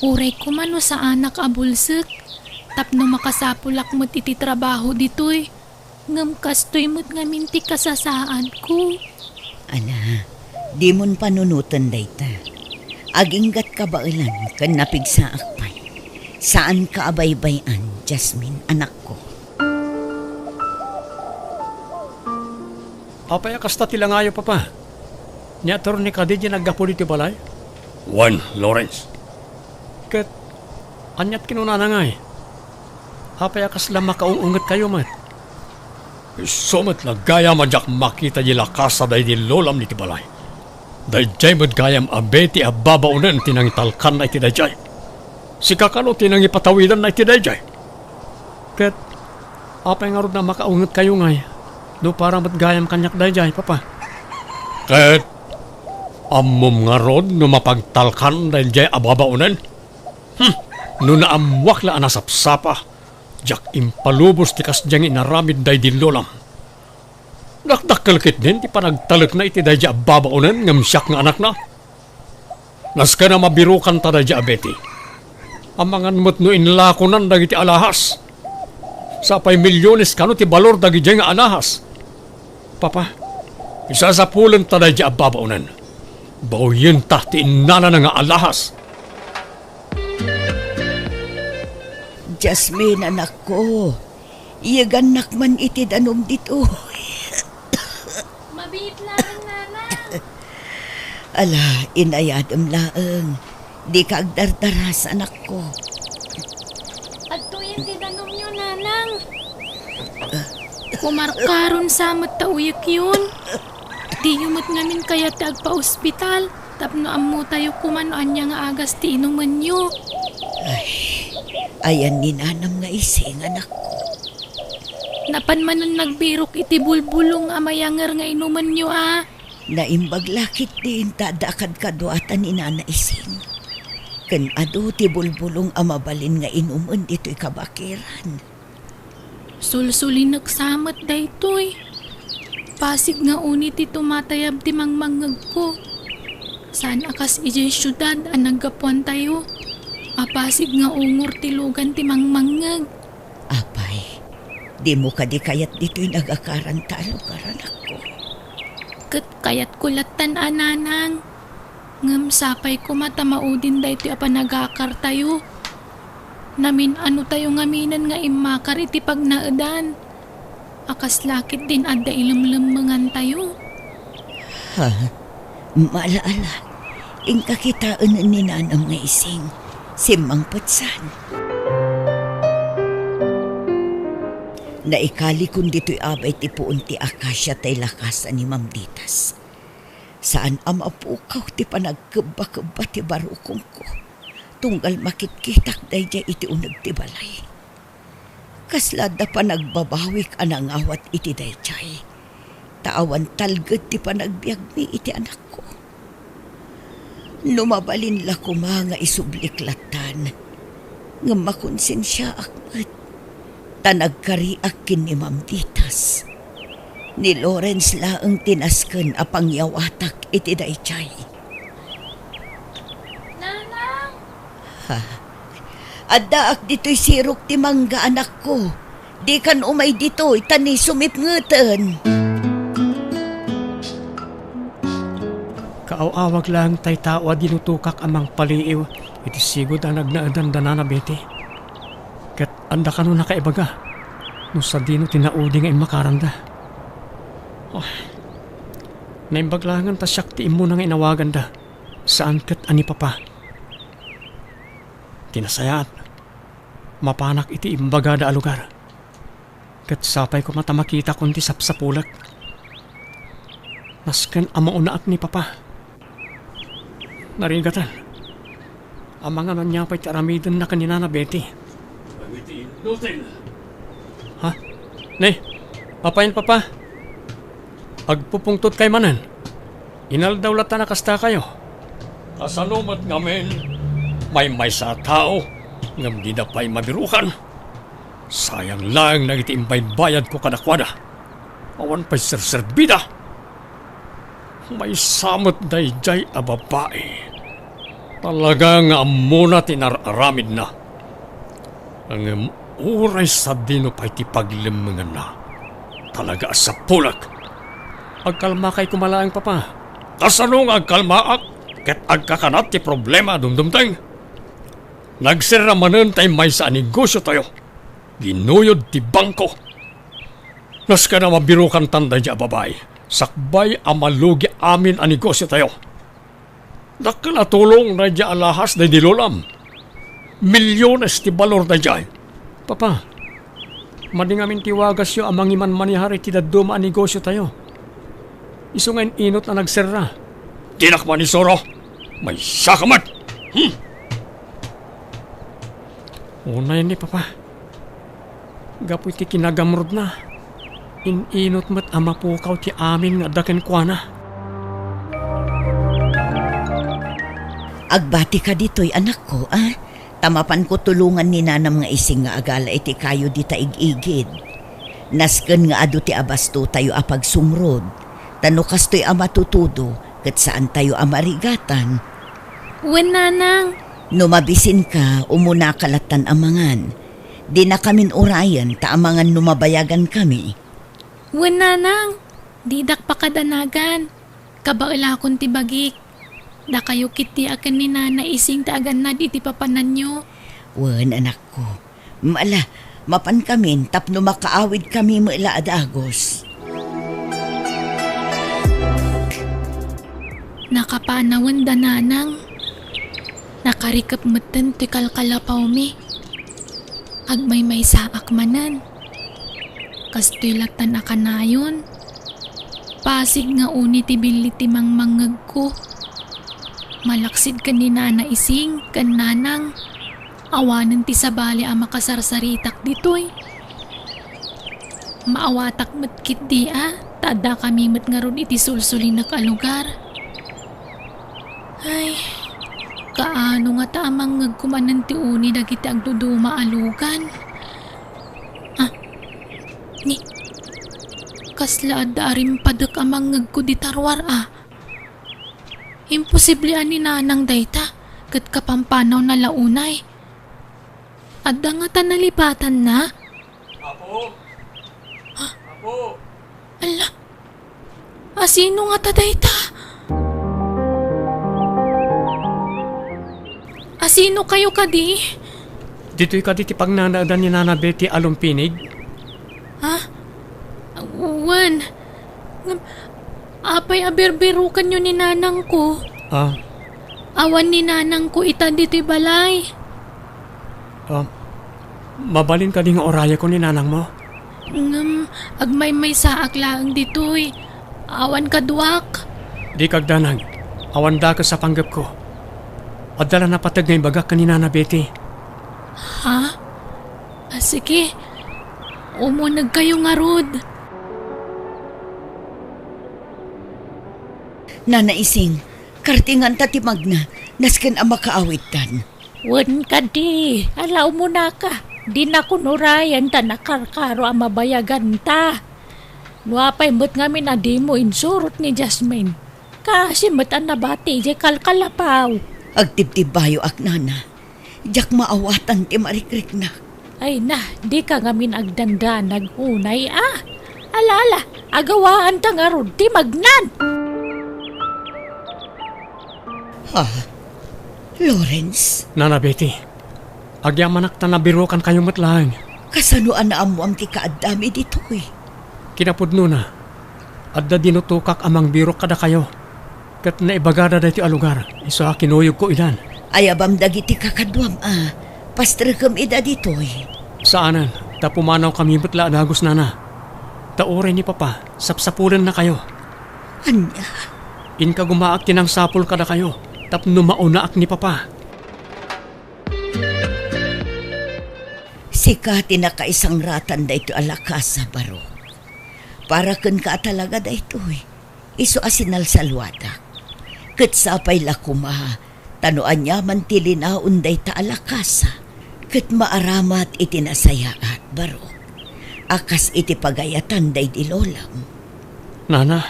Uray koma no saanak a bulsek, tapno makasapulak met iti trabaho ditoy. Ngem kastoy met ngamin ti kasasaadko. Ala, dimon panunoten dayta. Aginggat kabaelan ken napigsaak pay. Saanka a baybay-an, Jasmine, anakko. Apay a kasta ti langayo, Papa? Ni Attorney kadi diay naggapu ditoy balay? Wen, Lawrence. Ket aniat kinunana ngay? Apay a kasla makaung-ungetkayo met? Isu met la gayam a diak makita di lakasa daydi lolam iti balay. Daydiay met gayam a Betty a babaonen ti nangitalkanna iti daydiay. Sika kano ti nangipatawidanna iti daydiay. Ket apay ngarud a makaungetkayo ngay no para met gayam kaniak daydiay, Papa? Ket ammom ngarud no mapagtalkan daydiay a babaonen? Hmm, no naammoak la a nasapsapa, diak impalubos ti kasdiay nga inaramid daydi lolam. Dakdakkel ketdin ti panagtalekna iti daydiay a babaonen ngem siak nga anakna. Nasken a mabirokanta daydiay a Betty. Amangan met no inlakonan dagiti alahas. Sapay milyones kano ti balor dagidiay nga alahas. Papa, isasapulenta daydiay a babaonen. Bawyenta ti innalana nga alahas. Jasmine, anakko, iyegannak man iti danum ditoy. Mabiit laeng, Nana. Ala, inayadem laeng. Dika agdardaras, anakko. Adtoyen ti danumyo, Nanang. Kumarkaron sa met ta uyekyon. Diyo met ngamin kayat ti agpaospital tapno ammotayo koma no ania nga agas ti inumenyo. Ay, ayan ni Nanam nga Ising, anakko. Napan manen nagbirok iti bulbulong a mayanger nga inumenyo a. Naimbag la ketdin ta adda a kadkaduata ni Nana Ising. Ken adu ti bulbulong a mabalin nga inumen ditoy kabakiran. Sulsulinek sa met daytoy. Pasig nga uni ti tumatayab ti mangmangngegko. Saan a kas idiay siudad a naggapuantayo, a pasig nga ungor ti lugan ti mangmangngeg. Apay, dimo kadi kayat ditoy nagakaranta a lugar, anakko? Ket kayatko lattan a, Nanang. Ngem sapay koma ta maudin daytoy a panagakartayo. Namin-anotayo ngaminen nga immakar iti pagnaedan. A kasla ketdin adda ilemlemmengantayo. Ha? Maala-ala. Inka kitaen ni Nanam nga Ising. Simmangpetsan. Naikalikon ditoy abay ti puon ti akasia tay lakasa ni Mamditas. Saan a mapukaw ti panagkebbakebba ti barukongko, tunggal makitkitak daydiay iti uneg ti balay. Kasla adda panagbabawik a nangawat iti daydiay, ta awan talged ti panagbiagmi iti anakko. No mabalin la koma nga isublik lattan, ngem makonsensiaak met. Ta nagkariak ken ni Mamditas. Ni Lawrence laeng ti nasken a pangyawatak iti daydiay. Nanang! Ha? Addaak ditoy sirok ti mangga, anakko. Dikan umay ditoy, ta ni sumipngeten. Kaaw-awag laeng tay tao a dinutokak a mangpaliiw iti sigud a nagnaedan da Nana Betty. Ket adda kano nakaibaga no sadino ti naudi nga immakaranda. Oh, naimbag laengen ta siak ti immuna nga inawaganda, saan ket a ni Papa. Ti nasayaat, mapanak iti imbagada a lugar. Ket sapay koma ta makitakon ti sapsapulek. Nasken a maunaak ni Papa. Narigaten. Amangan ania pay ti aramidenna ken ni Nana Betty. Dagiti inutile. Ha? Ne, apayen, Papa? Agpupungtotkay manen. Inaldaw latta a kastakayo. Kasano met ngamin, maymaysa a tao, ngem dida pay mabirukan. Sayang laeng dagiti imbaybayadko kadakuada. Awan pay serserbida. Maysa met daydiay a babai. Talaga nga ammona ti nar-aramidna. Ngem uray sadino pay ti paglemmenganna, talaga a sapulek. Agkalmakay koma laeng, Papa. Kasano nga agkalmaak ket agkakanat ti problema a dumdumteng? Nagserra manen tay maysa a negosiotayo. Ginuyod ti bangko. Nasken a mabirukantan daydiay a babai, sakbay a malugi amin a negosiotayo. Dakkel a tulong daydiay a lahas daydi lolam. Milyones ti balor daydiay. Papa, madi ngamin ti wagasyo a mangimanmanehar iti dadduma a negosiotayo. Isu nga in-inot a nagserra. Dinak manisuro. Maysaka met. Hmm. Unayen ni Papa. Gapu iti kinagamrudna, in-inot met a mapukaw ti amin nga adda kenkuana. Agbatika ditoy, anakko, a? Ta mapanko tulongan ni Nanam nga Ising nga agala iti kayo dita ig-igid. Nasken nga adu ti abastotayo a pagsungrod, ta no kastoy a matutudo, ket saantayo a marigatan. Wen, Nanang. No mabisinka, umunaka lattan a mangan. Dinakamin urayen ta amangan no mabayagankami. Wen, Nanang, didak pakadanagan. Kabaelakon ti bagik. Dakayo ketdi a ken ni Nana Ising ti agannad iti papananyo. Wen, anakko. Ala, mapankamin tapno makaawidkami met la a dagus. Nakapanawen da Nanang. Nakarikep metten ti kalkalapawmi. Agmaymaysaak manen. Kastoy lattan a kanayon. Pasig nga uni ti billit ti mangmangngegko. Malaksid ken ni Nana Ising ken Nanang. Awanen ti sabali a makasarsaritak ditoy. Maawatak met ketdi a, ta addakami met ngarud iti sulsulinek a lugar. Ay, kaano ngata a mangngegko manen ti uni dagiti agduduma a lugan? Ah, ni, kasla adda a rimpadek a mangngegko dita ruar a. Imposible a ni Nanang dayta, ket kapampanawna la unay. Adda ngata nalipatanna? Apo? Ha? Apo? Ala, asino ngata dayta? Asino kayo kadi? Ditoy kadi ti pagnanaedan ni Nana Betty a lumpinig? Ha? Wen, ngem, apay a birbirokanyo ni nanangko? Ah. Awan ni nanangko ita ditoy balay. Ah, mabalin kadi nga urayeko ni nanangmo? Ngem, agmaymaysaak laeng ditoy. Awan kaduak. Di kagdanag. Awan dakes a panggepko. Adda la napateg nga ibagak ken ni Nana Betty. Ha? Ah, sige. Umunegkayo ngarud. Nana Ising, kartinganta ti magna, nasken a makaawidtan. Wen kadi, ala umunaka. Dinakon urayen ta nakarkaro a mabayaganta. No apay met ngamin a dimo insurot ni Jasmine, kaasi met a nabati idiay kalkalapaw. Agtibtibbayoak, nana. Diak maawatan ti marikriknak. Ay na, dika ngamin agdandanag unay a. Ala, ala, agawaanta ngarud ti magnan. Ha? Lawrence? Nana Betty, agyamanak ta nabirukankayo met laeng. Kasano a naammoam ti kaaddami ditoy? Kinapudnona, adda dinutokak a mangbirok kadakayo. Ket naibagada daytoy a lugar, isu a kinuyogko idan. Ayabam dagiti kakaduam a pastrekem ida ditoy. Saanen, ta pumanawkami met la a dagus, nana. Ta uray ni Papa, sapsapulennakayo. Ania? Inkagumaak ti nangsapul kadakayo, tapno maunaak ni Papa. Sika ti nakaisangratan daytoy a lakasa, Barok. Para kenka a talaga daytoy, isu a sinalsaluadak. Ket sapay la koma, ta no aniaman ti linaon dayta a lakasa, ket maaramat iti nasayaat, Barok, a kas iti pagayatan daydi lolam. Nana.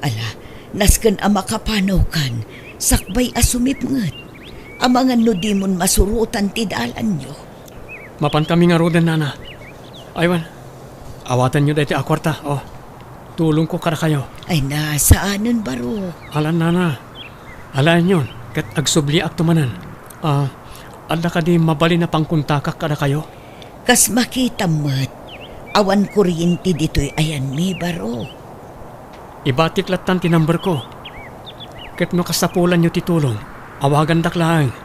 Ala, nasken a makapanawkan, sakbay a sumipnget. Amangan no dimon masurotan ti dalanyo. Mapankami ngaruden, nana. Aywan, awatanyo daytoy a kuarta, o. Tulongko kadakayo. Ay na, saanen, Barok? Alan, nana. Alaenyon, ket agsubliakto manen. Ah, adda kadi mabalin a pangkontakak kadakayo? Kas makitam met, awan kuryente ditoy ayanmi, Barok. Ibatik lattan ti number ko. Ket no kasapulanyo ti tulong, awagandak laeng.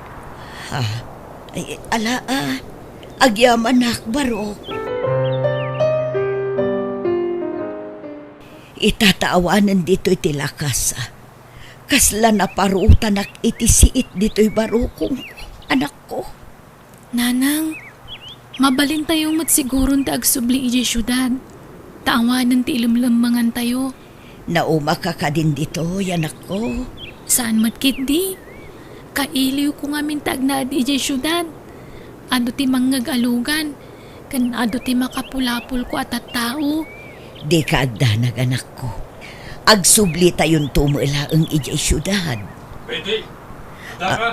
Ha? Ay, ala a. Agyamanak, Barok. Ita ta awanen ditoy ti lakasa. Kasla naparutanak iti siit ditoy barukongko, anakko. Nanang, mabalintayo met siguron ti agsubli idiay siudad, ta awanen ti ilemlemmengantayo. Naumaka kadin ditoy, anakko? Saan met ketdi. Kailiwko ngamin ti agnaed idiay siudad. Adu ti mangngeg a lugan, ken adu ti makapulapulko a tattao. Dika agdanag, anakko. Agsublitayonto met laeng idiay siudad. Betty, adda ka?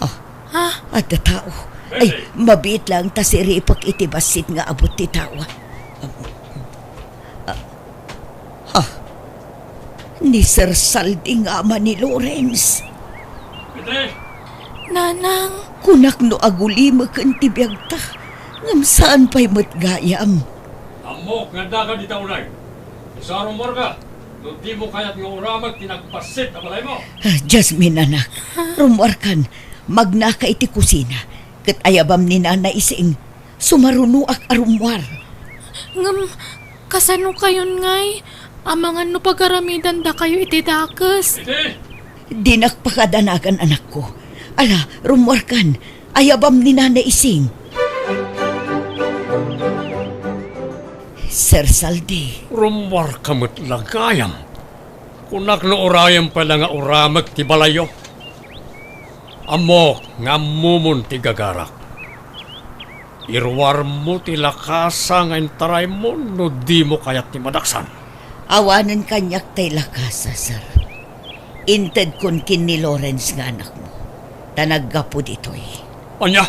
Ha? Ha? Adda tao. Ay, mabiit laeng ta siripek iti bassit nga abut ti tao. Ah, ha? Ni Sir Saldi nga ama ni Lawrence. Betty! Nanang! Kunak no agulimeken ti biagta, ngem saan pay met gayam. Ammok nga adda ka dita unay. Isu a rummuarka, no dimo kayat nga uramek ti nagbassit a balaymo. Ah, Jasmine, anak, rummuarkan. Magnaka iti kusina, ket ayabam ni Nana Ising, sumarunoak a rummuar. Ngem, kasano kayon ngay? Amangan no pagaramidandakayo iti dakes. Dinak pakadanagan, anakko. Ala, rummuarkan. Ayabam ni Nana Ising. Sir Saldi. Rummuarka met la gayam. Kunak no urayem pay la nga uramek ti balayyo. Ammok nga ammomon ti gagarak. Iruarmo ti lakasa nga intaraymo no dimo kayat ti madaksan. Awanen kaniak tay lakasa, sir. Intedkon ken ni Lawrence nga anakmo, ta naggapu ditoy. Ania?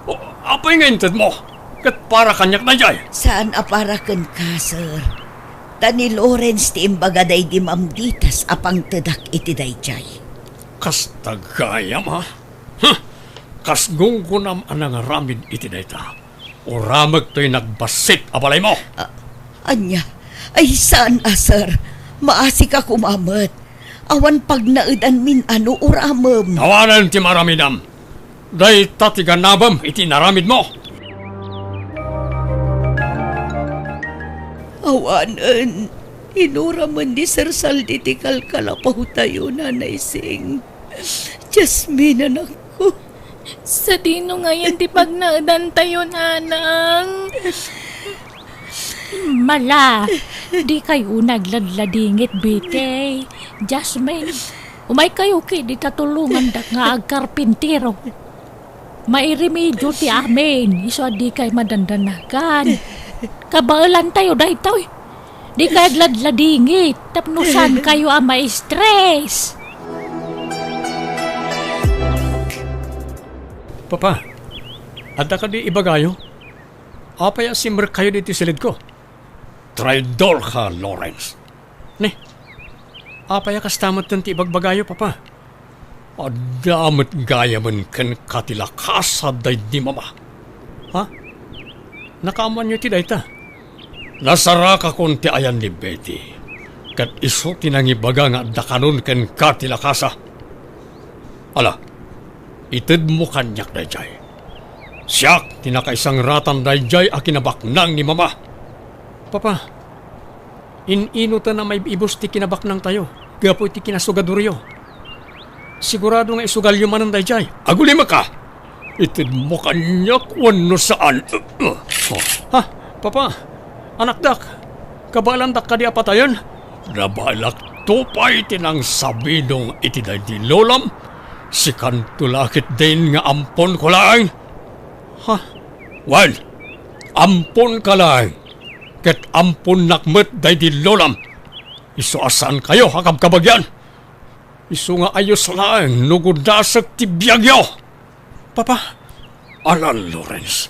O, apay nga intedmo? Ket para kaniak daydiay? Saan a para kenka, sir. Ta ni Lawrence ti imbaga daydi mamditas a pangtedak iti daydiay. Kasta gayam, ha? Huh! Kas gunggonam a nangaramid iti dayta, uramek toy nagbassit a balaymo. A-, ania? Ay, saan a, sir. Maasika koma met. Awan pagnaedanmin a no uramem. Awanen ti maaramidam. Dayta ti ganabem iti inaramidmo. Awanen, inuramen ni Sir Saldi ti kalkalapawtayo, Nana Ising. Jasmine, anakko. Sadino ngayen ti pagnaedantayo, nanang? Mala, dikay unay agladladingit, Betty. Jasmine, umaykayo ketdi ta tulongandak nga agkarpintero. Mairemedio ti amin, isu a dikay madandanagan. Kabaelantayo daytoy. Dikay agladladingit tapno saankayo a ma-stress. Papa, adda kadi ibagayo? Apay a simrekkayo ditoy silidko? Traidorka, Lawrence. Ne, apay a kasta metten ti ibagbagayo, Papa? Adda met gayamen kenka ti lakasa daydi mama. Ha? Nakaammoanyo ti dayta? Nasarakakon ti ayan ni Betty, ket isu ti nangibaga nga adda kanon kenka ti lakasa. Ala, itedmo kaniak daydiay. Siak ti nakaisangratan daydiay a kinabaknang ni mama. Papa, in-inoten a maib-ibus ti kinabaknangtayo gapu iti kinasugadoryo. Sigurado nga isugalyo manen daydiay. Agulimekka! Itedmo kaniak wenno saan? Ha? Papa, anakdak, kabaelandak kadi a patayen? Nabaelakto pay ti nangsabidong iti daydi lolam. Sikanto la ketdin nga amponko laeng. Ha? Wen, amponka laeng. Ket amponnak met daydi lolam. Isu a saankayo a kabkabagian. Isu nga ayos laeng no gudasek ti biagyo. Papa, alan, Lawrence,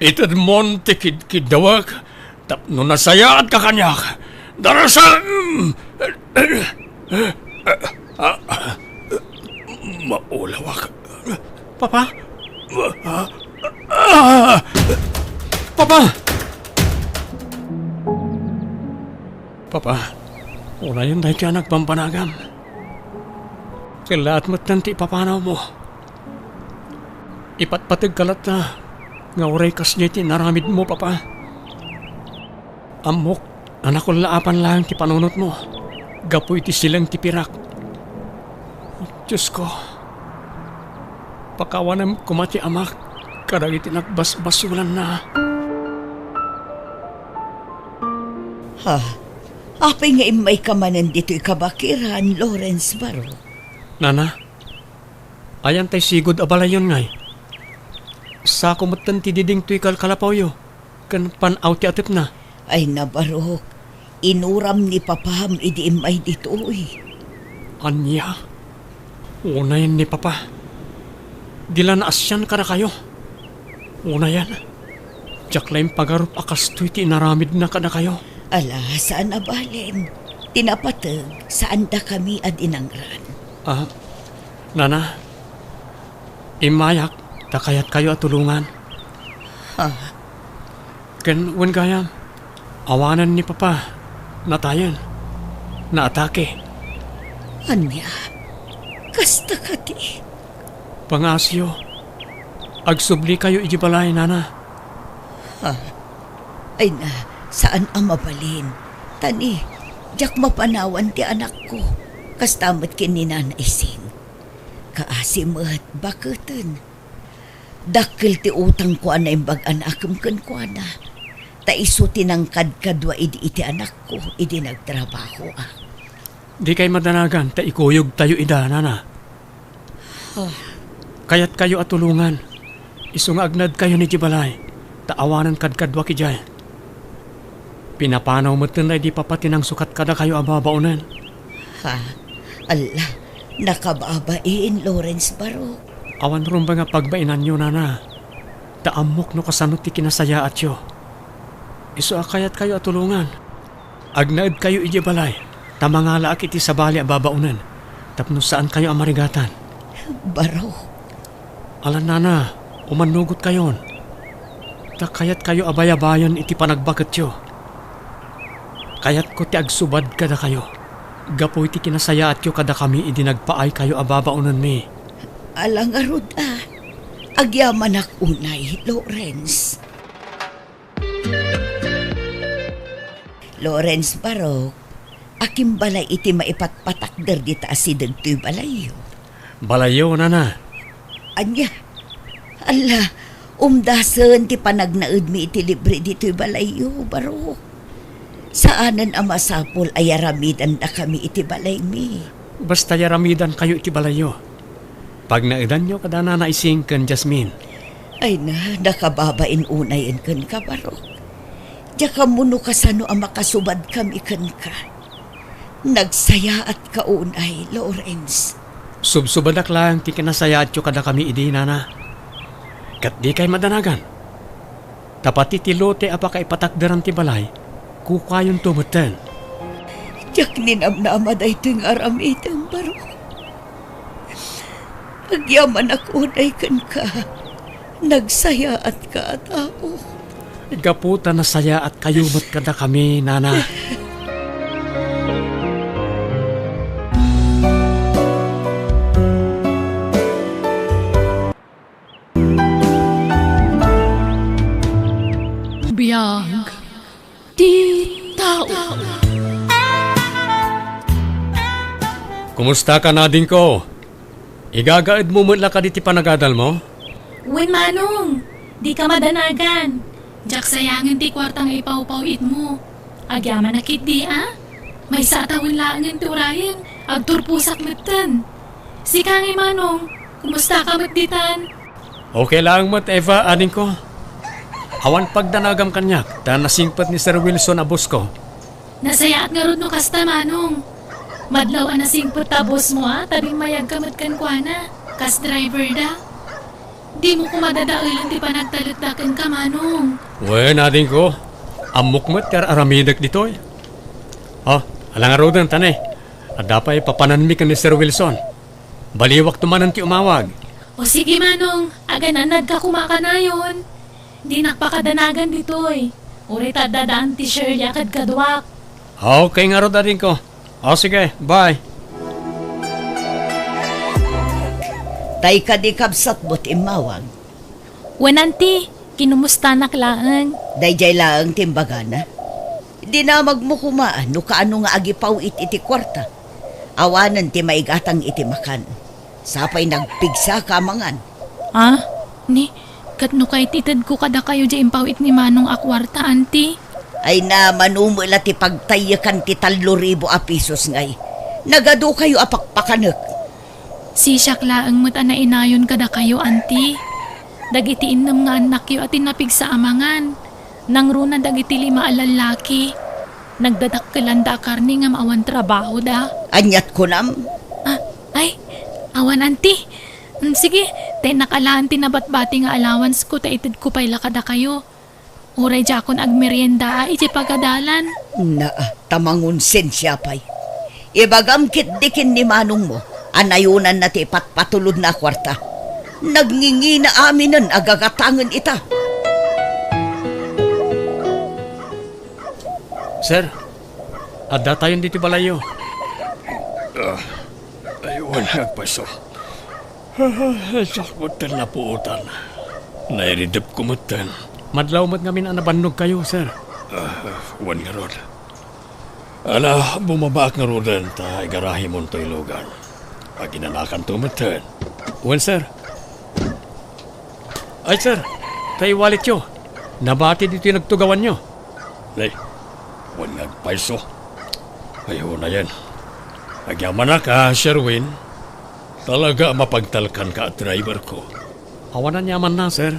itedmon ti kidkiddawek tapno nasayaat ka kaniak. Darasem! Maulawak. Papa? Papa! Papa, unayen daytoy a nagbambanagam. Kellaat metten ti ipapanawmo. Ipatpategka latta nga uray kasdiay ti inaramidmo, Papa. Ammok a nakullaapan laeng ti panunotmo gapu iti sileng ti pirak. Diosko, pakawanem koma ti amak kadagiti nagbasbasolanna. Ha? Apay nga immayka manen ditoy kabakiran, Lawrence Barok? Nana, ayan tay sigud a balayyon ngay? Sako metten ti diding toy kalkalapawyo ken pan-aw ti atepna. Ay, nabarok, inuram ni papam idi immay ditoy. Ania? Unayen ni papa. Di la naasian kadakayo. Unayen, diak la impagarup a kastoy ti inaramidna kadakayo. Ala, saan a balen. Ti napateg, saandakami a dinangran. Ah, nana, immayak ta kayatkayo a tulongan. Ha? Ken wen gayam, awanen ni papa, natayen, naatake. Ania? Kasta kadi? Pangaasiyo, agsublikayo idiay balay, nana. Ha? Ay na, saan a mabalin. Tani, diak mapanawan ti anakko. Kasta met ken ni Nana Ising. Kaasi met, baketen. Dakkel ti utangko a naimbag a naakem kenkuana. Ta isu ti nangkadkadua idi iti anakko, idi nagtrabahoak. Dikay madanagan ta ikuyogtayo ida, nana. Ah. Kayatkayo a tulongan. Isu nga agnaedkayon idiay balay, ta awanen kadkaduak idiay. Pinapanaw metten daydi papa ti nangsukat kadakayo a babaonen. Ha? Alla, nakababain, Lawrence Barok. Awan rumbeng a pagbainanyo, nana. Ta ammok no kasano ti kinasayaatyo. Isu a kayatkayo a tulongan. Agnaedkayo idiay balay, ta mangalaak iti sabali a babaonen, tapno saankayo a marigatan. Barok. Alan, nana, umannugotkayon. Ta kayatkayo a bayabayen iti panagbaketyo. Kayatko ti agsubad kadakayo, gapu iti kinasayaatyo kadakami idi nagpaaykayo a babaonenmi. Ala ngarud a, agyamanak unay, Lawrence. Lawrence Barok, akimbalay iti maipatpatakder dita asideg toy balayyo. Balayyo, nana. Ania? Alla, umdasen ti panagnaedmi iti libre ditoy balayyo, Barok. Saanen a masapul a yaramidandakami iti balaymi. Basta yaramidankayo iti balayyo. Pagnaedanyo kada Nana Ising ken Jasmine. Ay na, nakababain unayen kenka, Barok. Diak ammo no kasano a makasubadkami kenka. Nagsayaatka unay, Lawrence. Subsubadak laeng ti kinasayaatyo kadakami idi, nana. Ket dikay madanagan. Ta pati ti lote a pakaipatakderan ti balay, kukayonto metten. Diak ninamnama daytoy nga aramidem, Barok. Agyamanak unay kenka. Nagsayaatka a tao. Gapu ta nasayaatkayo met kadakami, nana. Biag ti tao. Kumusta ka, nadingko? Igagaedmo met la kadi ti panagadalmo? Wen, Manong, dika madanagan. Diak sayangen ti kuarta nga ipawpaw-itmo. Agyamanak ketdi a? Maysa a tawen laengen ti urayen, agturposak metten. Sika ngay, Manong, kumusta ka met ditan? Okay laeng met, Eva, adingko. Awan pagdanagam kaniak, ta nasingpet ni Sir Wilson a boss ko. Nasayaat ngarud no kasta, Manong. Madlaw a nasingpet ta boss mo a, ta bimmayag ka met kenkuana, kas driver da. Dimo koma dadaelen ti panagtalekda kenka, Manong. Wen, adingko, ammok met ti ar-aramidek ditoy. O, ala ngaruden, ta ne, adda pay papananmi ken ni Sir Wilson. Baliwakto manen ti umawag. O sige, Manong, aganannadka koma kanayon. Dinak pakadanagan ditoy. Uray ta adda daan ti Shirley a kadkaduak. Okay ngarud, adingko. O sige, bye. Tay kadi kabsatmo ti immawag? Wen, anti, kinumustanak laeng. Daydiay laeng ti imbagana. Dinamagmo koma no kaano nga agipaw-it iti kuarta. Awanen ti maigatang iti makan. Sapay nagpigsaka a mangan. Ah, ni, ket no kayat itedko kadakayo diay impaw-it ni Manong a kuarta, anti? Ay na, mano met la ti pagtayyekan ti tallo ribu a pisos ngay. Nagadukayo a pakpakanek. Sisiak laeng met a nainayon kadakayo, anti. Dagiti innem nga annakyo a ti napigsa a mangan. Nangruna dagiti lima a lallaki. Nagdadakkelanda a karne ngem awan trabahoda. Aniat kunam? Ah, ay, awan, anti. Mm, sige, tennak alaen ti nabatbati nga allowance ko ta itedko pay la kadakayo. Uray diakon agmerienda a iti pagadalan. Naa, ta mangonsensia pay. Ibagam ketdi ken ni manongmo a nayonanna ti ipatpatulodna a kuarta. Nagngingina aminen a gagatangen ita. Sir, addatayon ditoy balayyo. Ah, ay, wen nga agpayso. Diak metten napuotan. Nairidepko metten. Madlaw met ngamin a nabannogkayo, sir. Ah, wen ngarud. Ala, bumabaak ngaruden ta igarahimonto ti lugan. Aginanakanto metten. Wen, sir. Ay, sir, tay walletyo. Nabati ditoy nagtugawanyo. Nay, wen nga agpayso. Ay, unayen. Agyamanak a, Sherwin. Talaga a mapagtalkanka a driverko. Awan aniamanna, sir.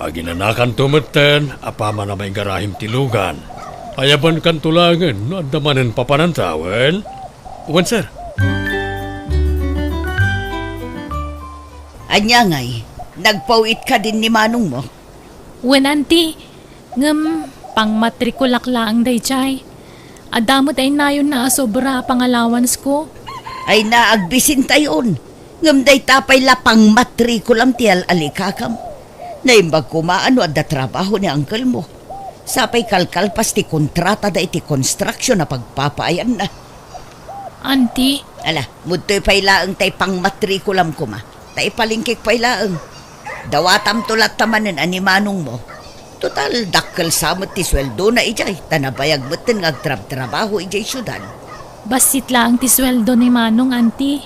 Aginanakanto metten a paman a maigarahim ti lugan. Ayabankanto laengen no adda manen papananta, wen? Wen, sir. Ania ngay, nagpaw-it kadin ni manongmo? Wen, anti, ngem pangmatrikulak laeng daydiay. Adda met ay nayonna a sobra a pangalawansko. Ay na, agbisintayon. Ngem dayta pay la pangmatrikulam ti al-alikakam. Naimbag koma a no adda trabaho ni angkelmo. Sapay kalkalpas ti kontratada iti construction a pagpapaayanna. Anti. Ala, mudtoy pay laeng tay pangmatrikulam koma. Ta ipalingkek pay laeng. Dawatamto latta manen a ni manongmo. Total, dakkel sa met ti sueldona idiay, ta nabayag metten nga agtrabtrabaho idiay siudad. Bassit laeng ti sueldo ni manong, anti.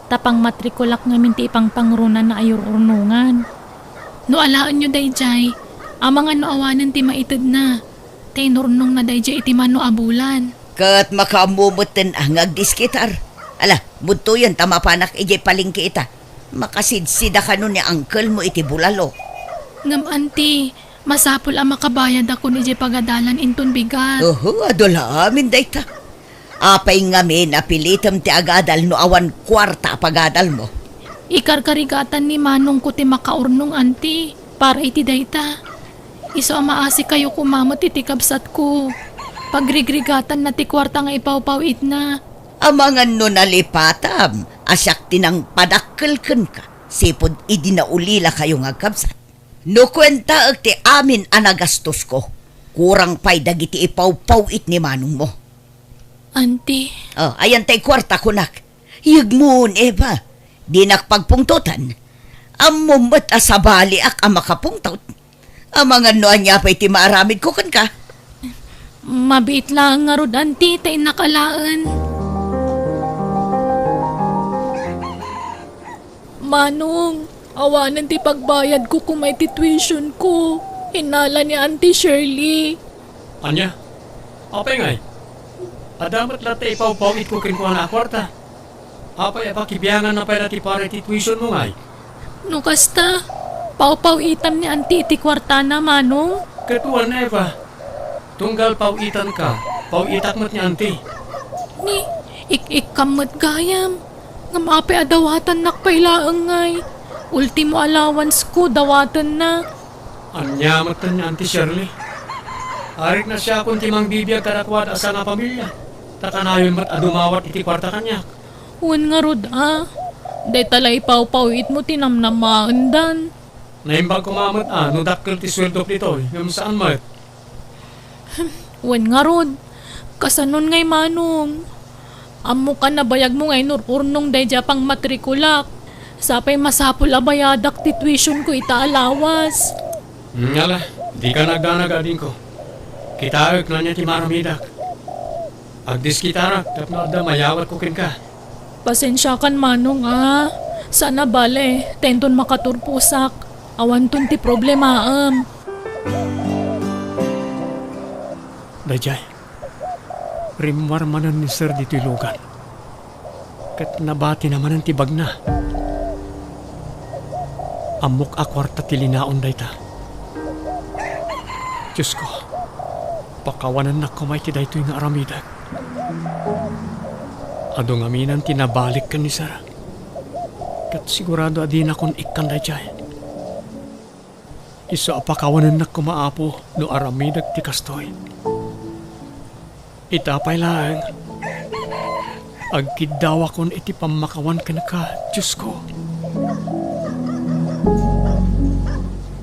Ta pangmatrikulak ngamin ti ipangpangrunana a yur-urnongan. No alaenyo daydiay, amangan no awanen ti maitedna. Ta inurnongna daydiay iti mano a bulan. Ket makaammo metten a nga agdiskitar. Ala, mudtoyen ta mapanak idiay palengke ita. Makasidsidakano ni angkelmo iti bulalo. Ngem, anti, masapul a makabayadakon idiay pagadalan inton bigat. Oho, adu la amin dayta. Apay ngamin a pilitem ti agadal no awan kuarta a pagadalmo? Ikarkarigatan ni manongko ti makaurnong, anti, para iti dayta. Isu a maasikayo koma met iti kabsatko. Pagrigrigatanna ti kuarta nga ipawpaw-itna. Amangan no nalipatam a siak ti nangpadakkel kenka, sipud idi naulilakayo nga agkabsat. No kuentaek ti amin a nagastosko, kurang pay dagiti ipawpaw-it ni manongmo. Anti. Oh, ayan tay kuarta, kunak. Yegmon, Eva. Dinak pagpungtotan. Ammom met a sabaliak a makapungtot. Amangan no ania pay ti maaramidko kenka. Mabiit laeng ngarud, anti, ta innak alaen. Manong, awanen ti pagbayadko koma iti tuitionko, innala ni Auntie Shirley. Ania? Apay ngay? Adda met latta ipawpaw-itko kenkuana a kuarta. Apay a pakibianganna pay la ti para iti tuitionmo ngay? No kasta, pawpaw-itam ni Auntie iti kuartana, Manong? Ket wen, Eva. Tunggal paw-itanka, paw-itak met ni Auntie. Ni, ik-ikkam met gayam. Ngem apay a dawatannak pay laeng ngay? Ultimo allowancesko, dawatenna. Ania metten ni Auntie Shirley? Arik nasiakon ti mangbibiag kadakuada a sangapamilia, ta kanayon met a dumawat iti kuarta kaniak. Wen ngarud a, dayta la ipawpaw-itmo ti namnamaendan. Naimbag koma met a no dakkel ti sueldok ditoy, ngem saan met. Wen ngarud, kasanon ngay, Manong? Ammok a nabayagmo nga inur-urnong daydiay a pangmatrikulak. Sapay masapul a bayadak ti tuitionko ita a lawas. Ngala, dika nagdanag, adingko. Kitaek no ania ti maaramidak. Agdiskitarak tapno adda mayawatko kenka. Pasensiakan, Manong, a. Saan a bale, ta inton makaturposak, awanton ti problemaem. Daydiay, rimmuar manen ni Sir ditoy lugan. Ket nabatina manen ti bagna. Ammok a kuarta ti linaon dayta. Diosko, pakawanennak koma iti daytoy nga aramidek. Adu ngamin ti nabalik ken ni Sir. Ket sigurado a dinakon ikkan daydiay. Isu a pakawanennak koma, Apo, no aramidek ti kastoy. Ita pay laeng, agkiddawakon iti pammakawan kenka, Diosko.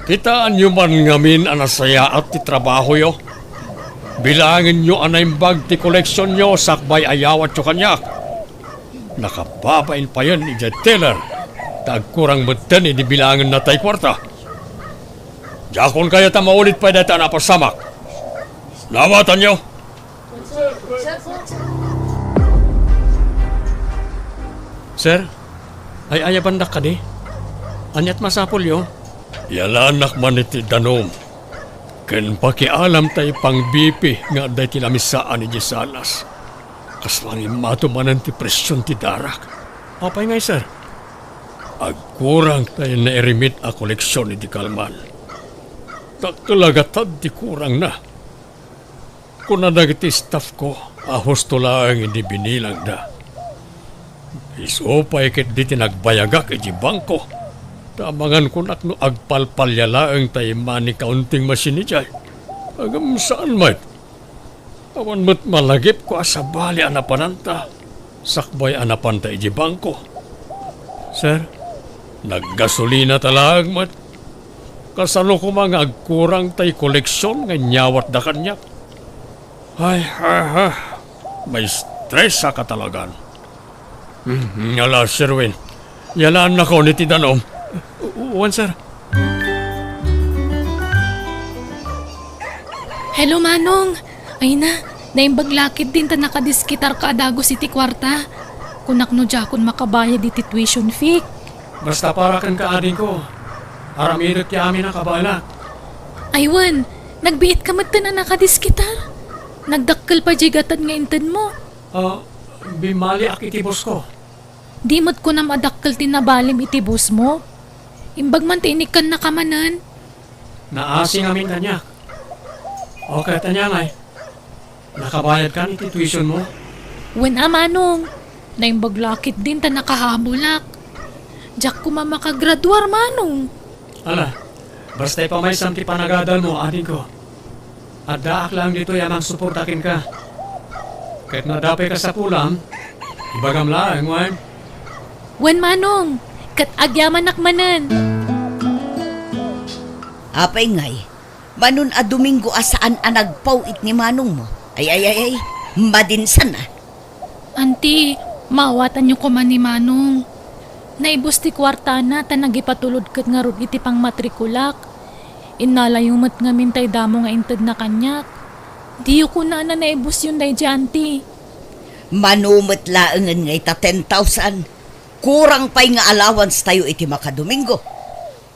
Kitaenyo man ngamin a nasayaat ti trabahoyo. Bilangenyo a naimbag ti koleksionyo sakbay a yawatyo kaniak. Nakababain payen idiay teller. ta agkurang metten idi bilaangenna tay kuarta. Diakon kayat a maulit pay dayta a napasamak. Nawatanyo? Sir, ay-ayabandak kadi? Ania't masapulyo? Yalaannak man iti danum ken pakialam ta ipang-B P nga adda iti lamisaan idiay salas. Kasla nga immato manen ti presion ti darak. Apay ngay, sir? Agkurang tay nairimit a koleksion iti kalman. Dakkel a gatad ti kurangna. Kuna dagiti staff ko a husto laeng idi binilangda. Isu pay ketdi ti nagbayagak iti bangko. Ta amangan kunak no agpalpalia laeng tay money counting machine idiay. Ngem saan met. Awan met malagipko a sabali a napananta. Sakbay a napanta iti bangko. Sir, naggasolina ta laeng met. Kasano koma nga agkurang tay koleksion nga inyawatda kaniak? Ay, ha, ha. Maistresaka talagan. Hmm, ala, Sherwin. Yalaannakon iti danum. U-, wen, sir. Hello, Manong. Ay na, naimbag la ketdin ta nakadiskitarka a dagus iti kuarta. Kunak no diakon makabayad iti tuition fee. Basta para kenka, adingko. Aramidek ti amin a kabaelak. Ay wen, nagbiitka metten a nakadiskitar. Nagdakkel pay diay gatad nga intedmo. Ah, bimmaliak iti boss ko. Di met kunam a dakkel ti nabalim iti boss mo? Imbag man ti inikkannaka manen. Naasi ngamin kaniak. O, ket ania ngay? Nakabayadkan iti tuition mo? Wen a, Manong. Naimbag la ketdin ta nakahabulak. Diak koma makagraduar, Manong. Ala, basta ipamaysam ti panagadalmo, adingko. Addaak laeng ditoy a mangsuporta kenka. Ket no adda pay kasapulam, ibagam laeng, wen? Wen, Manong, ket agyamanak manen. Apay ngay, Manong a Domingo a saan a nagpaw-it ni manongmo? Ay, ay, ay, ay, madinsan a. Anti, maawatanyo koma ni Manong. Naibus ti kuartana ta nagipatulod ket ngarud iti pangmatrikulak. Innalayo met ngamin tay damo nga intedna kaniak. Diyo kunana naibusyon daydiay, Anti. Mano met laengen nga ita ten thousand. Kurang pay nga allowance tayo iti makadomingo.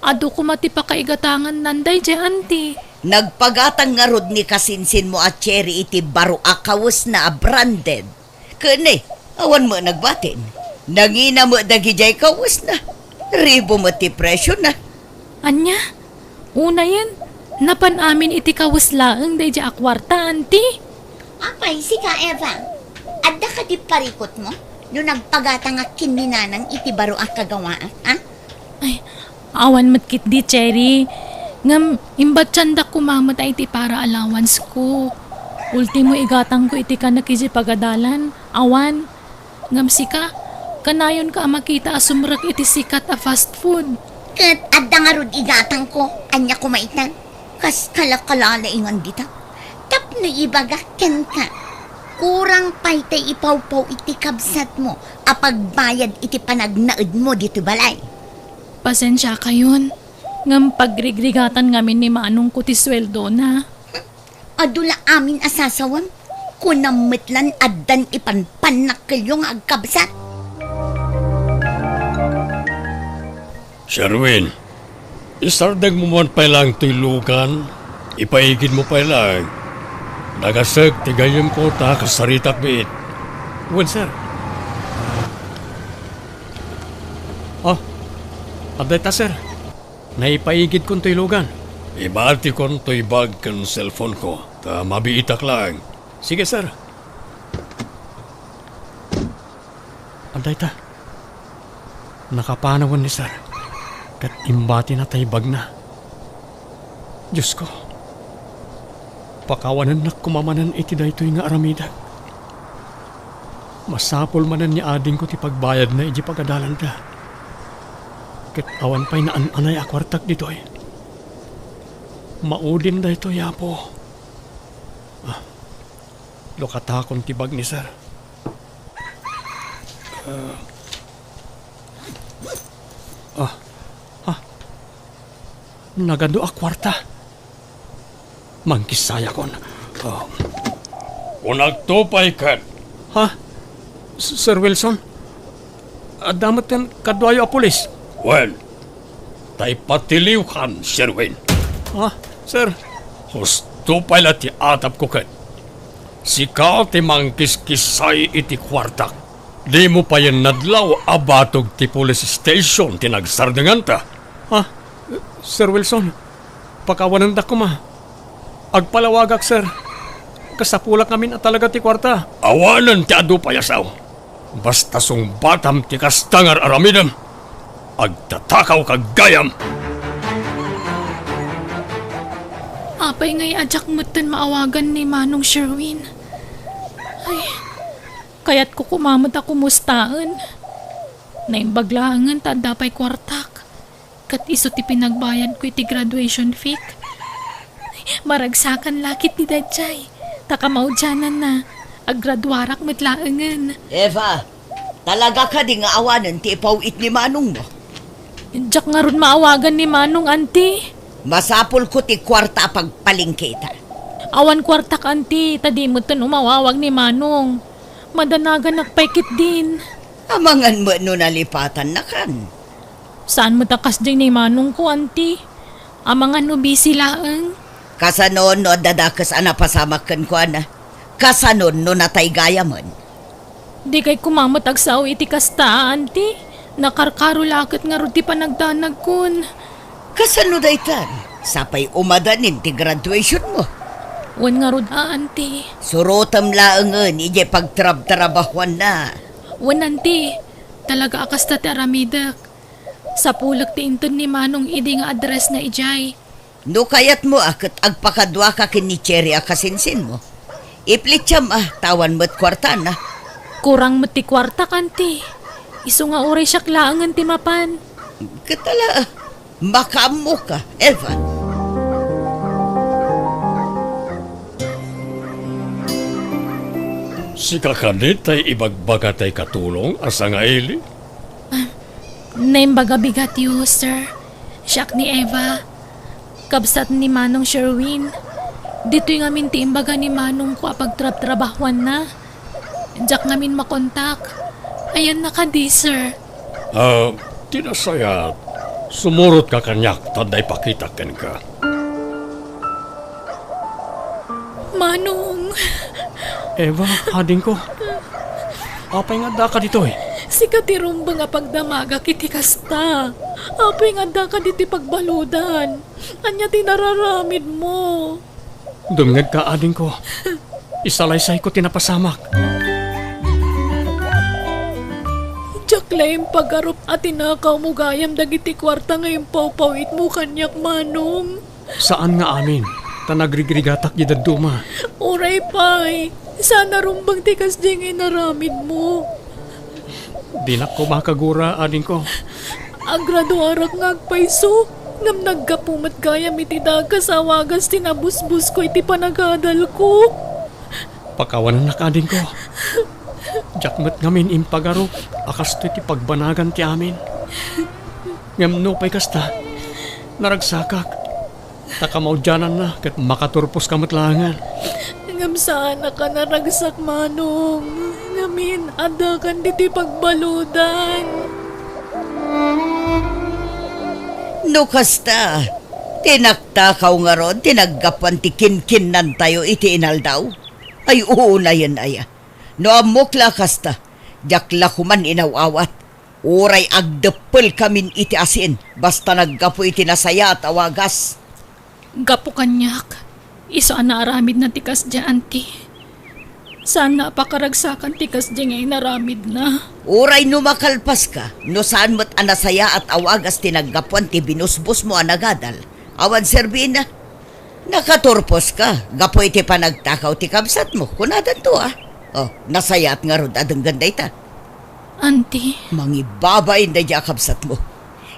Adu koma ti pakaigatangannan daydiay, Anti. Nagpagatang ngarud ni kasinsinmo a Cherry iti baro a kawesna a branded. Ken ni, awan met nagbatin. Nangina met dagidiay kawesna. Ribo met ti presiona. Ania? Unayen, napan amin iti kawes laeng daydiay a kuarta, Anti? Apay, sika, Eva, adda kadi parikutmo no nagpagatangak ken ni Nanang iti baro a kagawaak, a? Ay, awan met ketdi, Cherry. Ngem imbatsiandak koma met a iti para allowance ko. Ultimo igatangko iti kanek idiay pagadalan, awan. Ngem sika, kanayonka a makita a sumrek iti sikat a fast food. Ket adda ngarud igatangko, ania koma itan? Kas kalakalaingan dita. Tapno ibagak kenka, kurang pay tay ipawpaw iti kabsatmo a pagbayad iti panagnaedmo ditoy balay. Pasensiakayon, ngem pagrigrigatan ngamin ni manongko ti sueldona. Adu la amin a sasawem, kunam met lan addan ipanpannakkelyo nga agkabsat. Sherwin, isardengmo man pay laeng toy lugan, ipaigidmo pay laeng. Nagasek ti gayyemko ta kasaritak biit. Wen, sir. Ah, adda ita, sir. Naipaigidkon toy lugan. Ibatikon toy bag ken cellphone ko, ta mabiitak laeng. Sige, sir. Adda ita. Nakapanawen ni sir. Ket imbatina tay bagna. Diosko, pakawanennak koma manen iti daytoy nga aramidek. Masapul manen ni adingko ti pagbayadna idiay pagadalanda. Ket awan pay naan-anay a kuartak ditoy. Maudim daytoy, Apo. Ah, lukatakon ti bag ni sir. Ah. Ah, ha? Nagadu a kuarta. Mangkissayakon. Ah. Kunakto pay ket. Ha? S-, Sir Wilson? Adda metten kaduayo a pulis? Wen, tay patiliwkan, Sherwin. Ha? Sir? Husto pay la ti atapko ket. Sika ti mangkiskissay iti kuartak. Dimo payen nadlaw a batog ti police station ti nagsardenganta. Ha? Sir Wilson, pakawanendak koma. Agpalawagak, sir. Kasapulak ngamin a talaga ti kuarta. Awanen ti adu, payasaw. Basta sungbatam ti kasta nga ar-aramidem, agtatakawka gayam. Apay ngay a diak metten maawagan ni Manong Sherwin? Ay, kayatko koma met a kumustaen. Naimbag laengen ta adda pay kuartak. Ket isu ti pinagbayadko iti graduation fee. Maragsakan la ketdi daydiay. Ta kamaudiananna, aggraduarak met laengen. Eva, talaga kadi nga awanen ti ipaw-it ni manongmo? Diak ngarud maawagan ni Manong, Auntie. Masapulko ti kuarta a pagpalengketa. Awan kuartak, Auntie, ta di metten umawawag ni Manong. Madanaganak pay ketdin. Amangan met no nalipatannakan. Saan met a kasdiay ni manongko, Auntie. Amangan no busy laeng. Kasano no adda dakes a napasamak kenkuana? Kasano no natay gayamen? Dikay koma met agsao iti kasta, Auntie. Nakarkaro la ket ngarud ti panagdanagkon. Kasano daytan? Sapay umadanin ti graduation mo. Wen ngarud a, Auntie. Surotem laengen idiay pagtrabtrabahuanna. Wen, Auntie. Talaga a kasta ti aramidek. Sapulek ti inted ni Manong idi nga address na idiay. No kayatmo a ket agpakaduaka ken ni Cherry a kasinsinmo, iplitiam a ta awan met kuartana. Kurang met ti kuartak, Auntie. Isu nga uray siak laengen ti mapan. Ket ala, makaammoka, Evan. Sika kadi tay ibagbaga tay katulong a sangaili? Naimbag a bigatyo, sir. Siak ni Eva. Kabsat ni Manong Sherwin. Ditoy ngamin ti imbaga ni Manongko a pagtrabtrabahuanna. Diak ngamin makontak. Ayanna kadi, sir? Ah, ti nasayaat, sumurotka kaniak ta adda ipakitak kenka. Manong! Eva, adingko. Apay nga addaka ditoy? Sika ti rumbeng a pagdamagak iti kasta. Apay nga addaka ditoy pagbaludan? Ania ti nararamidmo? Dumngegka, adingko. Isalaysayko ti napasamak. Diak la impagarup a tinakawmo gayam dagiti kuarta nga impawpaw-itmo kaniak, Manong. Saan nga amin, ta nagrigrigatak di dadduma. Uray pay, saan a rumbeng ti kasdiay nga inaramidmo. Dinak koma kagura, adingko. Agraduarak nga agpayso, ngem naggapu met gayam iti dakes a wagas ti nabusbosko iti panagadalko. Pakawanennak, adingko. Diak met ngamin impagarup a kastoy ti pagbanagan ti amin. Ngem nupay kasta, naragsakak. Ta kamaudiananna ket makaturposka met laengen. Ngem saanaka naragsak, Manong. Ngamin, addakan ditoy pagbaludan. No kasta, ti naktakaw ngarud ti naggapuan ti kinkinnantayo iti inaldaw? Ay, unayen aya. No ammok la kasta, diak la koman inaw-awat. Uray agdeppelkamin iti asin, basta naggapu iti nasayaat a wagas. Gapu kaniak, isu a naaramidna ti kasdiay, Auntie. Saanna a pakaragsakan ti kasdiay nga inaramidna. Uray no makalpaska, no saan met a nasayaat a wagas ti naggapuan ti binusbosmo a nagadal, awan serbina. Nakaturposka gapu iti panagtakaw ti kabsatmo, kunadanto a. Oh, nasayaat ngarud a denggen dayta. Auntie. Mangibabain daydiay a kabsatmo.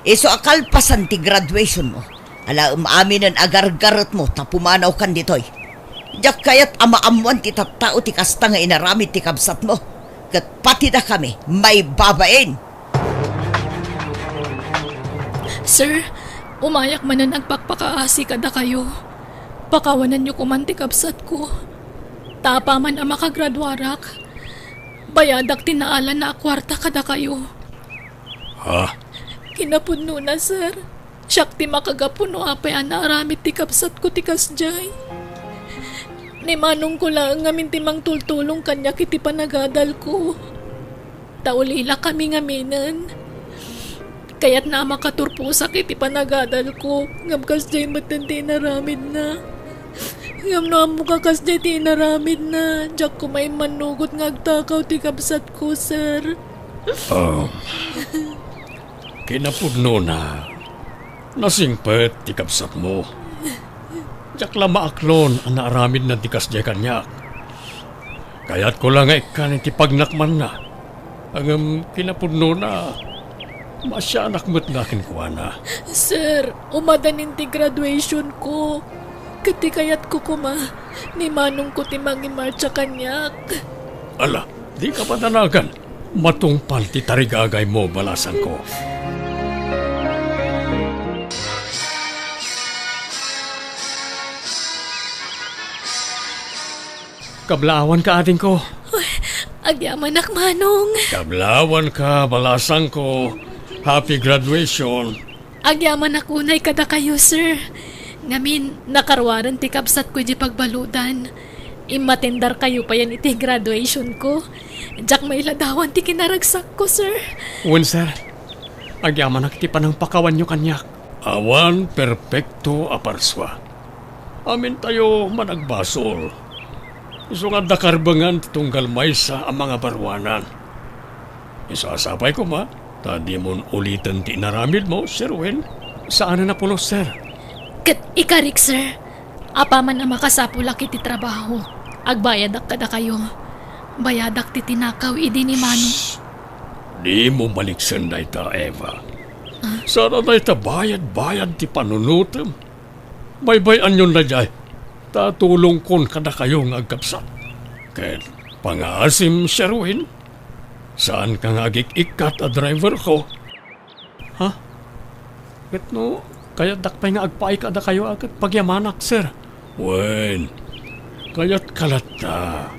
Isu a kalpasan ti graduationmo, alaem aminen a gargaretmo ta pumanawkan ditoy. Diak kayat a maammoan ti tattao ti kasta nga inaramid ti kabsatmo, ket patidakami maibabain. Sir, umayak manen agpakpakaasi kadakayo. Pakawananyo koman ti kabsatko. Ta apaman a makagraduarak, bayadak ti naalan a kuarta kadakayo. Ha? Kinapudnona, sir. Siak ti makagapu no apay a naaramid ti kabsatko ti kasdiay. Ni manongko laeng ngamin ti mangtultulong kaniak iti panagadalko. Ta ulilakami ngaminen. Kayatna a makaturposak iti panagadalko, ngem kasdiay metten ti inaramidna. Ngem no ammoka kasdiay ti inaramidna, diak koma immannugot nga agtakaw ti kabsatko, sir. Um, kinapudnona, nasingpet ti kabsatmo. Diak la maaklon a naaramidna ti kasdiay kaniak. Kayatko la nga ikkan iti pagnakmanna. Ngem kinapudnona, maasianak met nga kenkuana. Sir, umadanin ti graduationko. Ket ti kayatko koma, ni manongko ti mangimartsa kaniak. Ala, dika padanagan. Matungpal ti tarigagaymo, balasangko. Kablaawanka, adingko. Uy, agyamanak, Manong. Kablaawanka, balasangko. Happy graduation. Agyamanak unay kadakayo, sir. Ngamin, nakaruaren ti kabsatko idiay pagbaludan. Immatendarkayo payen iti graduationko. Diak mailadawan ti kinaragsakko, sir. Wen, sir. Agyamanak iti panangpakawanyo kaniak. Awan perpekto a parsua. Amintayo managbasol. Isu nga adda karbengan ti tunggal maysa a mangabaruanan. Isu a sapay koma, ta dimon uliten ti inaramidmo, Sir Win. Saanen a pulos, sir. Ket ikarik, sir. Apaman a makasapulak iti trabaho, agbayadak kadakayo. Bayadak ti tinakaw idi ni Manong. Shh! Dimo maliksen dayta, Eva. Ah? Saan a dayta bayad-bayad ti panunotem. Baybay-anyon daydiay, ta tulongkon kadakayo nga agkabsat. Ket pangaasim, Sherwin, saanka nga agik-ikkat a driverko. Ha? Ket no, kayatdak pay nga agpaay kadakayo a ket pagyamanak, sir. Wen, kayatka latta.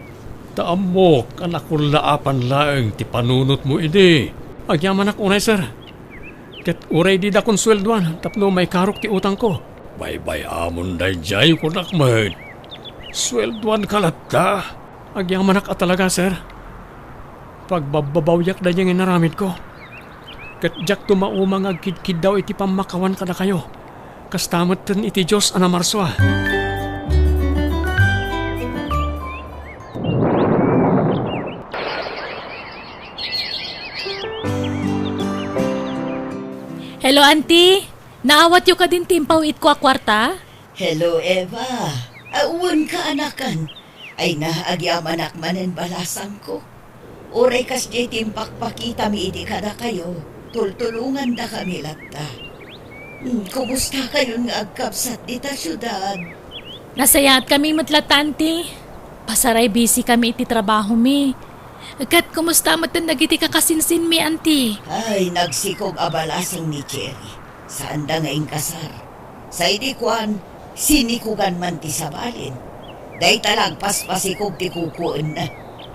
Ta ammok a nakullaapan laeng ti panunotmo idi. Agyamanak unay, sir. Ket uray dida konsueldoan tapno maikarok ti utangko. Baybay-amon daydiay, kunak met. Sueldoanka latta. Agyamanak a talaga, sir. Pagbabbabawiak daydiay nga inaramidko. Ket diak tumauma nga agkidkiddaw iti pammakawan kadakayo. Kasta metten iti Dios a namarsua. Hello, Auntie. Naawatyo kadin ti impaw-itko a kuarta? Hello, Eva. Awan kaanakan. Ay na, agyamanak manen balasangko. Uray kasdiay ti impakpakitami idi kadakayo, tultulongandakami latta. Hmm, kumustakayon nga agkabsat dita siudad? Nasayaatkami met latta, Auntie. Pasaray busy kami iti trabahomi. Ket kumusta metten dagiti kakasinsinmi, Auntie? Ay, nagsikog a balasang ni Cherry. Saanda nga inkasar. Sa idi kuan, sinikogan man ti sabalin. Dayta la agpaspasikog ti kukuenna.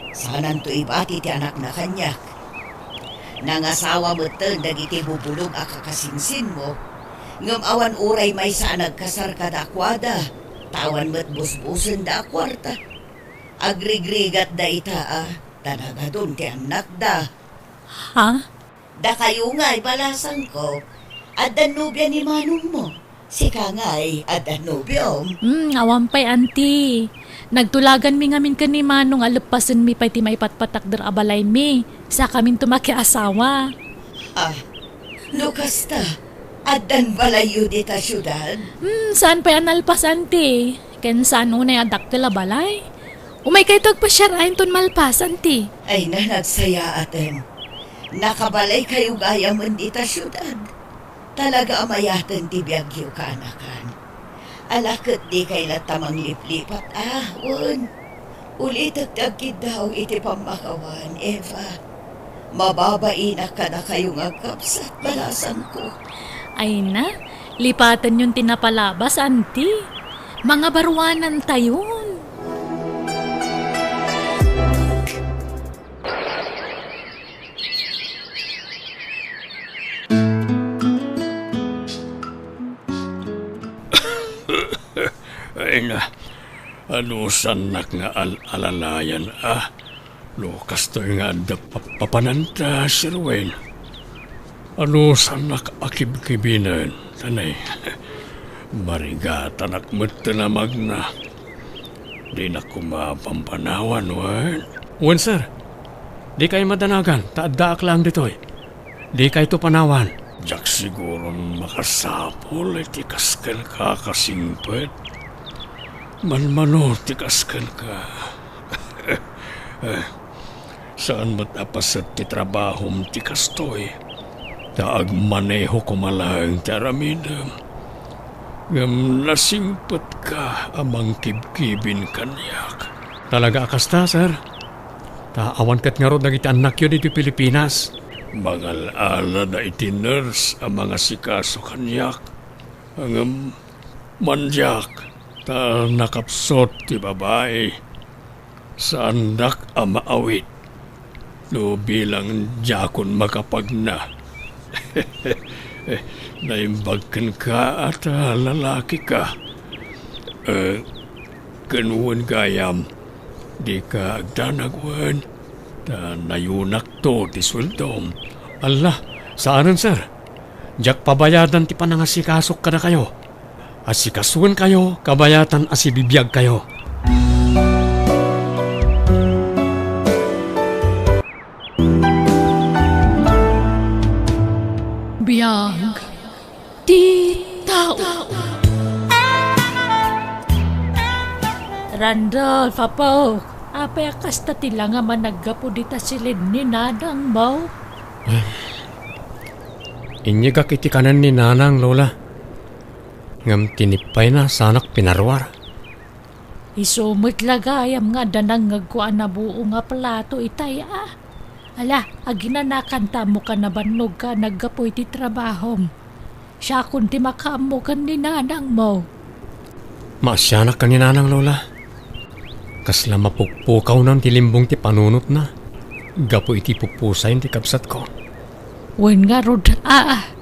Saananto ibati ti anakna kaniak. Nangasawa metten dagiti bubulog a kakasinsinmo, ngem awan uray maysa a nagkasar kadakuada, ta awan met busbusenda a kuarta. Agrigrigatda ita a, ta nagadun ti annakda. Ha? Dakayo ngay, balasangko, addan nobia ni manongmo. Sika ngay, addan nobiom. Hmm, awan pay, Auntie. Nagtulaganmi ngamin ken ni Manong a leppasenmi pay ti maipatpatakder a balaymi. Sakaminto makiasawa. Ah, no kasta, addan balayyo dita siudad? Hmm, saan pay a nalpas, Auntie? Ken saan unay a dakkel a balay? Umaykayto agpasiar inton malpas, Auntie. Ay na, nagsayaaten. Nakabalaykayo gayamen dita siudad. Talaga a mayaten ti biagyo, kaanakan. Ala, ket dikay latta mangliplipat, a, wen. Ulitek ti agkiddaw iti pammakawan, Eva. Mababainak kadakayo nga agkabsat, balasangko. Ay na, lipatenyon ti napalabas, anti. Mangabaruanantayon. Ay na, anusannak nga al-alalayan a? No kastoy nga adda pa-, papananta, Sir Wayne. Anusannak a kibkibinen, tanay. Marigatanak met ti namagna. Dinak koma pampanawan, wen? Wen, sir. Dikay madanagan, ta addaak laeng ditoy. Dikayto panawan. Diak siguron makasapul iti kas kenka a kasingpet. Manmano ti kas kenka. Saan met a paset ti trabahom ti kastoy, ta agmaneho koma laeng ti aramidem. Ngem nasingpetka a mangkibkibin kaniak. Talaga a kasta, sir. Ta awan ket ngarud dagiti annakyo ditoy Pilipinas. Mangal-alada iti nurse a mangasikaso kaniak. Ngem mandiak, ta nakapsut ti babai. Saandak a maawit no bilang diakon makapagna. Naimbag kenka a ta lalakika. Eh, ken wen gayam, dika agdanag wen, ta nayunakto ti sueldom. Alla, saanen, sir. Diak pabayadan ti panangasikasok kadakayo. Asikasuenkayo kabayatan a sibibiagkayo. Biag ti tao. Randolph, apok, apay a kasta ti langam a naggapu dita silid ni nanangmo? Inyegak iti kanen ni nanang, Lola. Ngem tinippayna, saanak pinaruar. Isu met la gayam nga adda nangngegko a nabuo nga plato itay a. Ala, aginanakan ta ammokan a bannogka a naggapu iti trabahom. Siakon ti makaammo ken ni nanangmo. Maasianak ken ni nanang, Lola. Kasla mapukpukawnan ti limbong ti panunotna gapu iti pupusayen ti kabsatko. Wen ngarud, aa.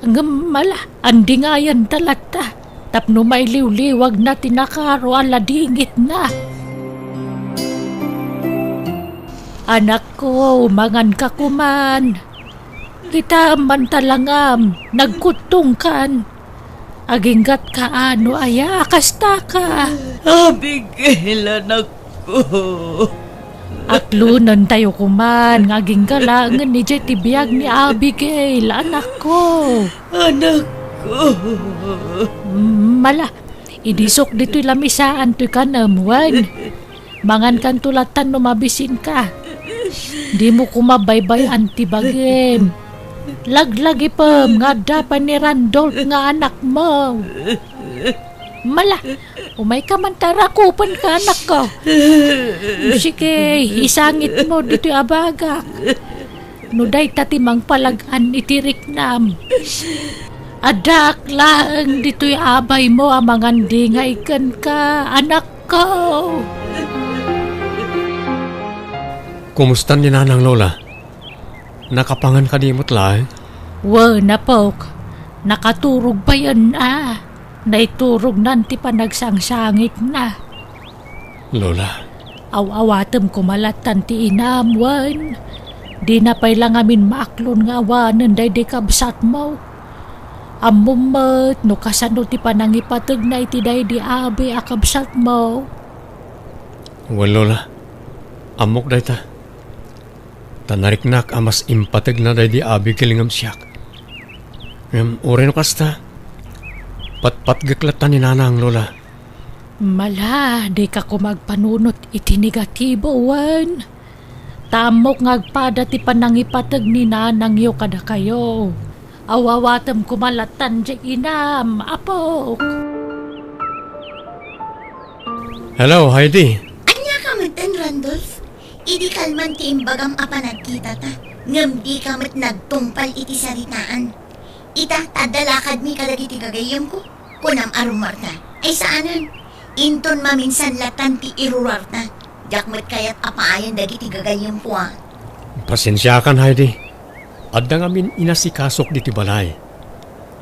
Ngem ala, andingayenta latta tapno mailiwliwagna ti nakaro a ladingitna. Anakko, manganka koman. Kitam, mantalangam, nagkuttongkan. Aginggatka a no aya a kastaka. Abigail, anakko. Aklonentayo koman nga agingga laengen idiay ti biag ni Abigail, anakko. Anakko. Mm, ala, idisok ditoy lamisaan toy kanem, wen. Mangankanto latta no mabisinka. Dimo koma baybay-an ti bagim. Laglagipem nga adda pay ni Randolph nga anakmo. Mala, umayka man ta rakupenka, anakko. Sige, isangitmo ditoy a bagak. No dayta ti mangpalag-an iti riknam, addaak laeng ditoy abaymo a mangandingay kenka, anakko. Kumusta ni Nanang, Lola? Nakapangan kadi met laeng? Wen, apok. Nakaturog payen a. Naiturognan ti panagsangsangitna. Lola. Aw-awatem koma lattan ti inam, wen. Dina pay la ngamin maaklon nga awanen daydi kabsatmo. Ammom met no kasano ti panangipategna iti daydi abi a kabsatmo. Wen, Lola. Ammok dayta. Ta nariknak a mas impategna daydi Abigail ngem siak. Ngem uray no kasta, patpatgek latta ni Nanang, Lola. Mala, dika koma agpanunot iti negatibo, wen. Ta ammok nga agpada ti panangipateg ni nanangyo kadakayo. Aw-awatem koma lattan diay inam, apok. Hello, Heidi. Ania ka metten, Randolph? Idi kalman ti imbagam a panagkitata, ngem dika met nagtungpal iti saritaan. Ita, ta adda lakadmi kadagiti gagayyemko. Kunam a rummuarta. Ay saanen. Inton maminsan latan ti irurarta. Diak met kayat a paayen dagiti gagayyemko a. Pasensiakan, Heidi. Adda ngamin inasikasok ditoy balay.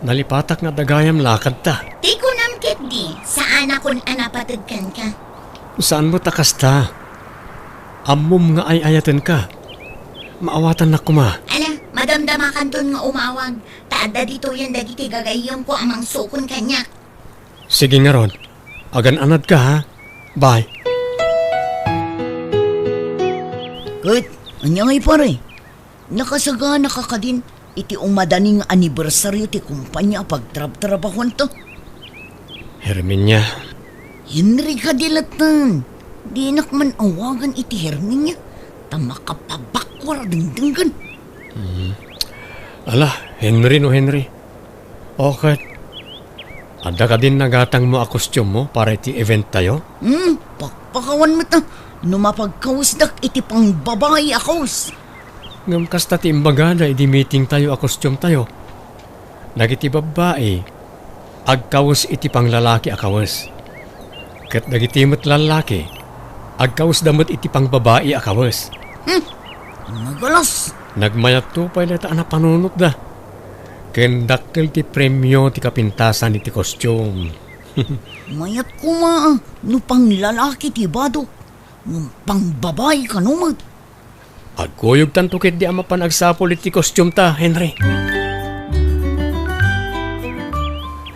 Nalipatak nga adda gayam lakadta. Ti kunam ketdi, saanakon a napated kenka. Saan met a kasta. Ammom nga ay-ayatenka. Maawatannak koma. Ala, madamdamakanton nga umawag. Ta adda ditoyen dagiti gagayyemko a mangsukon kaniak. Sige ngarud. Agan-anadka, ha? Bye. Ket, ania ngay, pare? Nakasaganaka kadin iti umadani nga anibersario ti kompania a pagtrabtrabahuanta? Herminia. Henry kadi latten. Dinak man awagan iti Herminia, ta makapabakwar a dengdenggen. Hmm. Ala, Henry no Henry. O ket, adda kadin nagatangmo a kostiummo para iti eventtayo? Hmm, pakpakawan met a no mapagkawesdak iti pangbabai a kawes. Ngem kasta ti imbagada idi meetingtayo a kostiumtayo. Dagiti babbai, agkawes iti panglalaki a kawes. Ket dagiti met lallaki, agkawesda met iti pangbabai a kawes. Hmm, nagalas. Nagmayatto pay dayta a napanunotda. Ken dakkel ti premio ti kapintasan iti kostium. Mayat koma a no panglalaki ti ibadok, ngem pangbabai kano met. Agkuyogtanto ketdi a mapan agsapul iti kostiumta, Henry.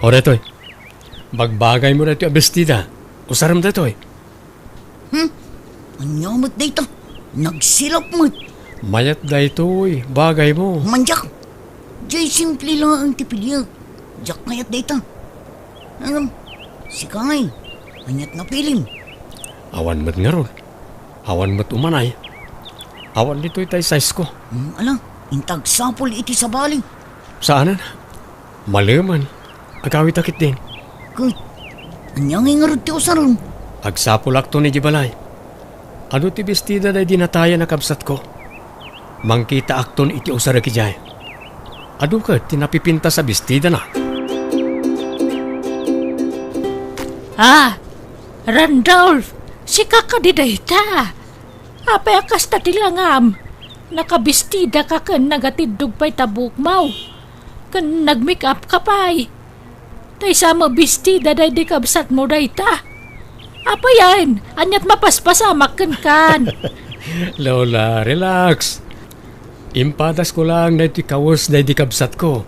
O, daytoy. Bagbagaymo daytoy a bestida. Usarem daytoy. Hmm? Ania met dayta? Nagsilap met. Mayat daytoy. Bagaymo. Manyak. Jay simple laeng ti piliek. Diak kayat dayta. Ngem, sika ngay, aniat napilim? Awan met ngarud. Awan met umanay. Awan ditoy tay size ko. Hmm, ala, inta agsapul iti sabali. Saanen? Malemen. Agawidta ketdin. Ket, ania ngay ngarud ti usarem? Agsapulakton idiay balay. Adu ti bestida daydi natayen a kabsatko. Mangkitaakton iti usarek idiay. Adu ket ti napipintas a bestidana. Ah, Randolph, sika kadi dayta? Apay a kasta ti langam? Nakabestidaka ken nagatiddog pay ta bukmaw. Ken nag-make-up ka pay. Tay sa mabestida daydi kabsatmo dayta? Apayen, aniat mapaspasamak kenkan? Lola, relax. Impadasko laeng daytoy kawes daydi kabsatko.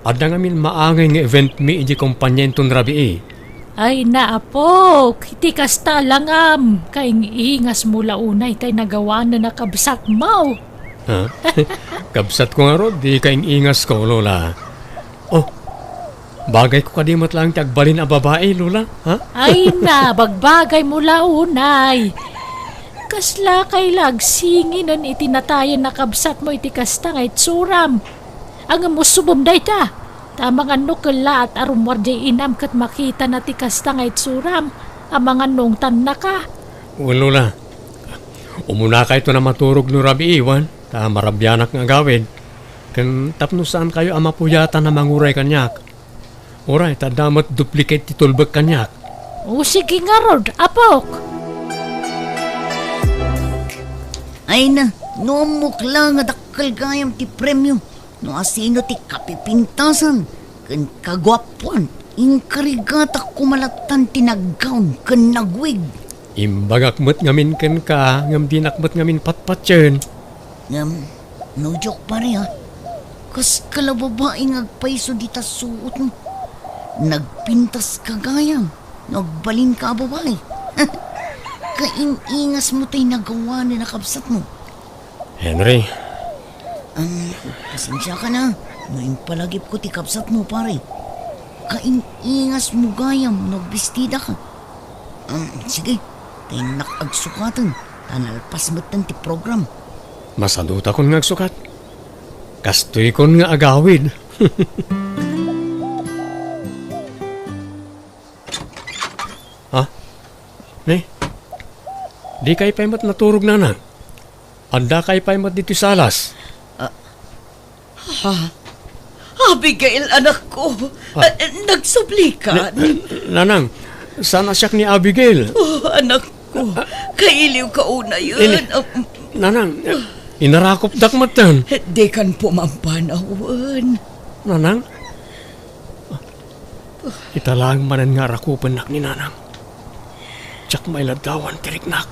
Adda ngamin maangay nga event mi idiay kompania inton rabii. Ay, naapok, iti kasta langam, kaing-ingasmo la unay tay nagawanen a kabsatmo. Ha? Kabsatko ngarud, di kaing-ingasko, Lola. Oh, bagayko kadi met laeng ti agbalin a babai, Lola, ha? Ay na, bagbagaymo la unay. Kasla kay la agsinginen iti natayen a kabsatmo iti kasta nga itsuram. Ngem usubem dayta. Ta amangan no kellaat a rummuar diay inam ket makitana ti kasta nga itsuram, amangan no ungtannaka. Wen, Lola, umunakayto a maturog no rabii, wen, ta marabianak nga agawid. Ken tapno saankayo a mapuyatan a manguray kaniak. Uray, ta adda met duplicate ti tulbek kaniak. O, sige ngarud, apok. Ay na, no ammok la nga dakkel gayam ti premio, no asino ti kapipintasan ken kaguapuan, inkarigatak koma lattan ti naggawn ken nagwig. Imbagak met ngamin kenka, ngem dinak met ngamin patpatien. Ngem, no joke, pare, ha? Kaska la babai nga agpayso dita suotmo. Nagpintas ka gayam, no agbalin ka a babai. Kaing-ingasmo tay nagawanen a kabsatmo. Henry. Am, pasensiakan a no impalagipko ti kabsatmo, pare. Kaing-ingasmo gayam no agbestidaka. Am, sige, ta innak agsukaten, ta nalpas metten ti program. Masadutakon nga agsukat. Kastoykon nga agawid. Ha? Ne? Dikay pay met naturog, nanang? Addakay pay met ditoy salas? Ah, ah, Abigail, anakko. Ah. Ah, nagsubli ka. Na-, Nanang, saan a siak ni Abigail? Oh, anakko. Kailiw ka unayen. Ini, Nanang, inarakupdak metten. Dikan pumampanawen. Nanang? Ita laeng manen nga arakupennak ni Nanang. Diak mailaddawan ti riknak.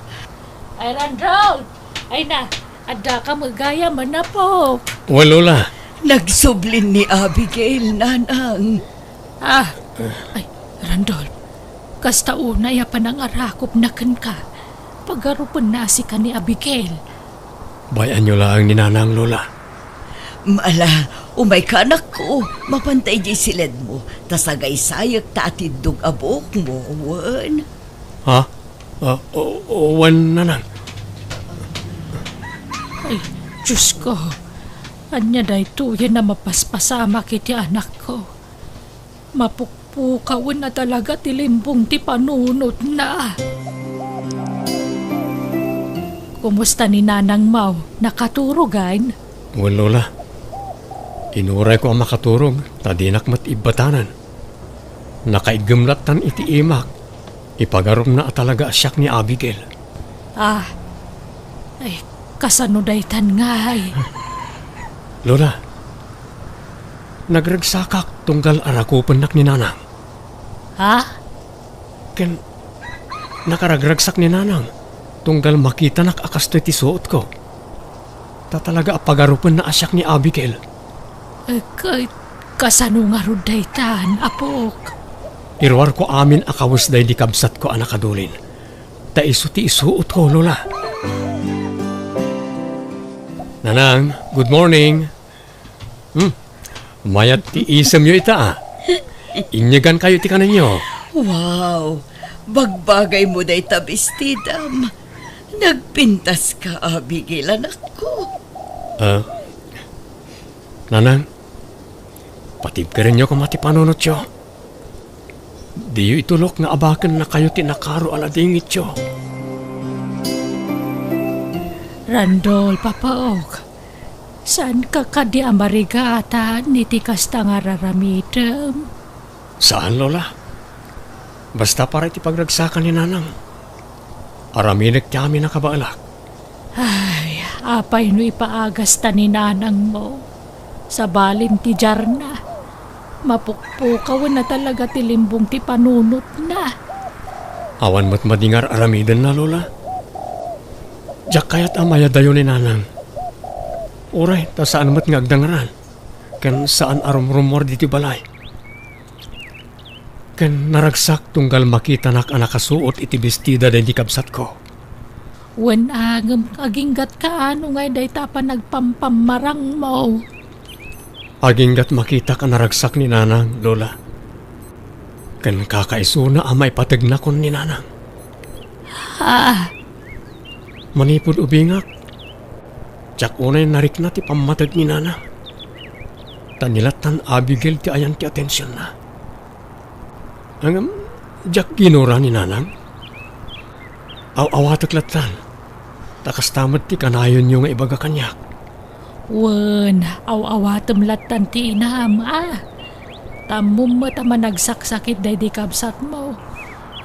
Ay, Randolph! Ay na, addaka met gayam, apo. Wen, Lola. Nagsublin ni Abigail, Nanang. Ah, ay, Randolph, kasta unay a panangarakupna kenka. Pagarupenna a sika ni Abigail. Bay-anyo laeng ni Nanang, Lola. Ala, umayka, anakko. Mapanta idiay siledmo, ta sagaysayek ta atiddog a buokmo, wen. Ha? Ah, o-, o-, wen, Nanang. Ay, Diosko. Ania daytoyen a mapaspasamak iti anakko? Mapukpukawen a talaga ti limbong ti panunotna. Kumusta ni Nanangmo? Nakaturogan? Wen, Lola. Inurayko a makaturog, ta dinak met ibbatanen. Nakaiggem lattan iti imak. Ipagarupna a talaga a siak ni Abigail. Ah, ay, kasano daytan ngay? Lola, nagregsakak tunggal arakupennak ni Nanang. Ha? Ken nakaragragsak ni Nanang tunggal makitanak a kastoy ti suotko. Ta talaga a pagarupenna a siak ni Abigail. Eh, ka-, kasano ngarud daytan, apok? Iruarko amin a kawes daydi kabsatko a nakadulin. Ta isu ti isuotko, Lola. Nanang, good morning. Hmm, mayat ti isemyo ita, ah. Inyegankayo ti kanenyo. Wow! Bagbagaymo dayta bestidam. Nagpintaska, Abigail, anakko. Ah, Nanang, patibkerenyo koma ti panunotyo. Diyo itulok nga abakennakayo ti nakaro a ladingityo. Randolph, apok, saanka kadi a marigatan iti kasta nga ar-aramidem? Saan, Lola. Basta para iti pagragsakan ni Nanang. Aramidek ti amin a kabaelak. Ay, apay no ipaagasta ni Nanangmo? Sabalin ti diarna. Mapukpukawen a talaga ti limbong ti panunotna. Awan met madi nga ar-aramidenna, Lola. Diak kayat a mayadayo ni Nanang. Uray, ta saan met nga agdangran. Ken saan a rumrumuar ditoy balay. Ken naragsak tunggal makitanak a nakasuot iti bestida daydi kabsatko. Wen a, ngem aginggatka no ngay dayta a panagpampammarangmo? Aginggat makitak a naragsak ni Nanang, Lola. Ken kakaisuna a maipategnakon ni Nanang. Ah. Manipud ubingak, diak unay narikna ti pammateg ni Nanang. Ta ni lattan Abigail ti ayan ti atensionna. Ngem, diak ginura ni Nanang. Aw-awatek lattan, ta kasta met ti kanayonyo nga ibaga kaniak. Wen, aw-awatem lattan ti inam, a. Ta ammom met a managsaksakit daydi kabsatmo.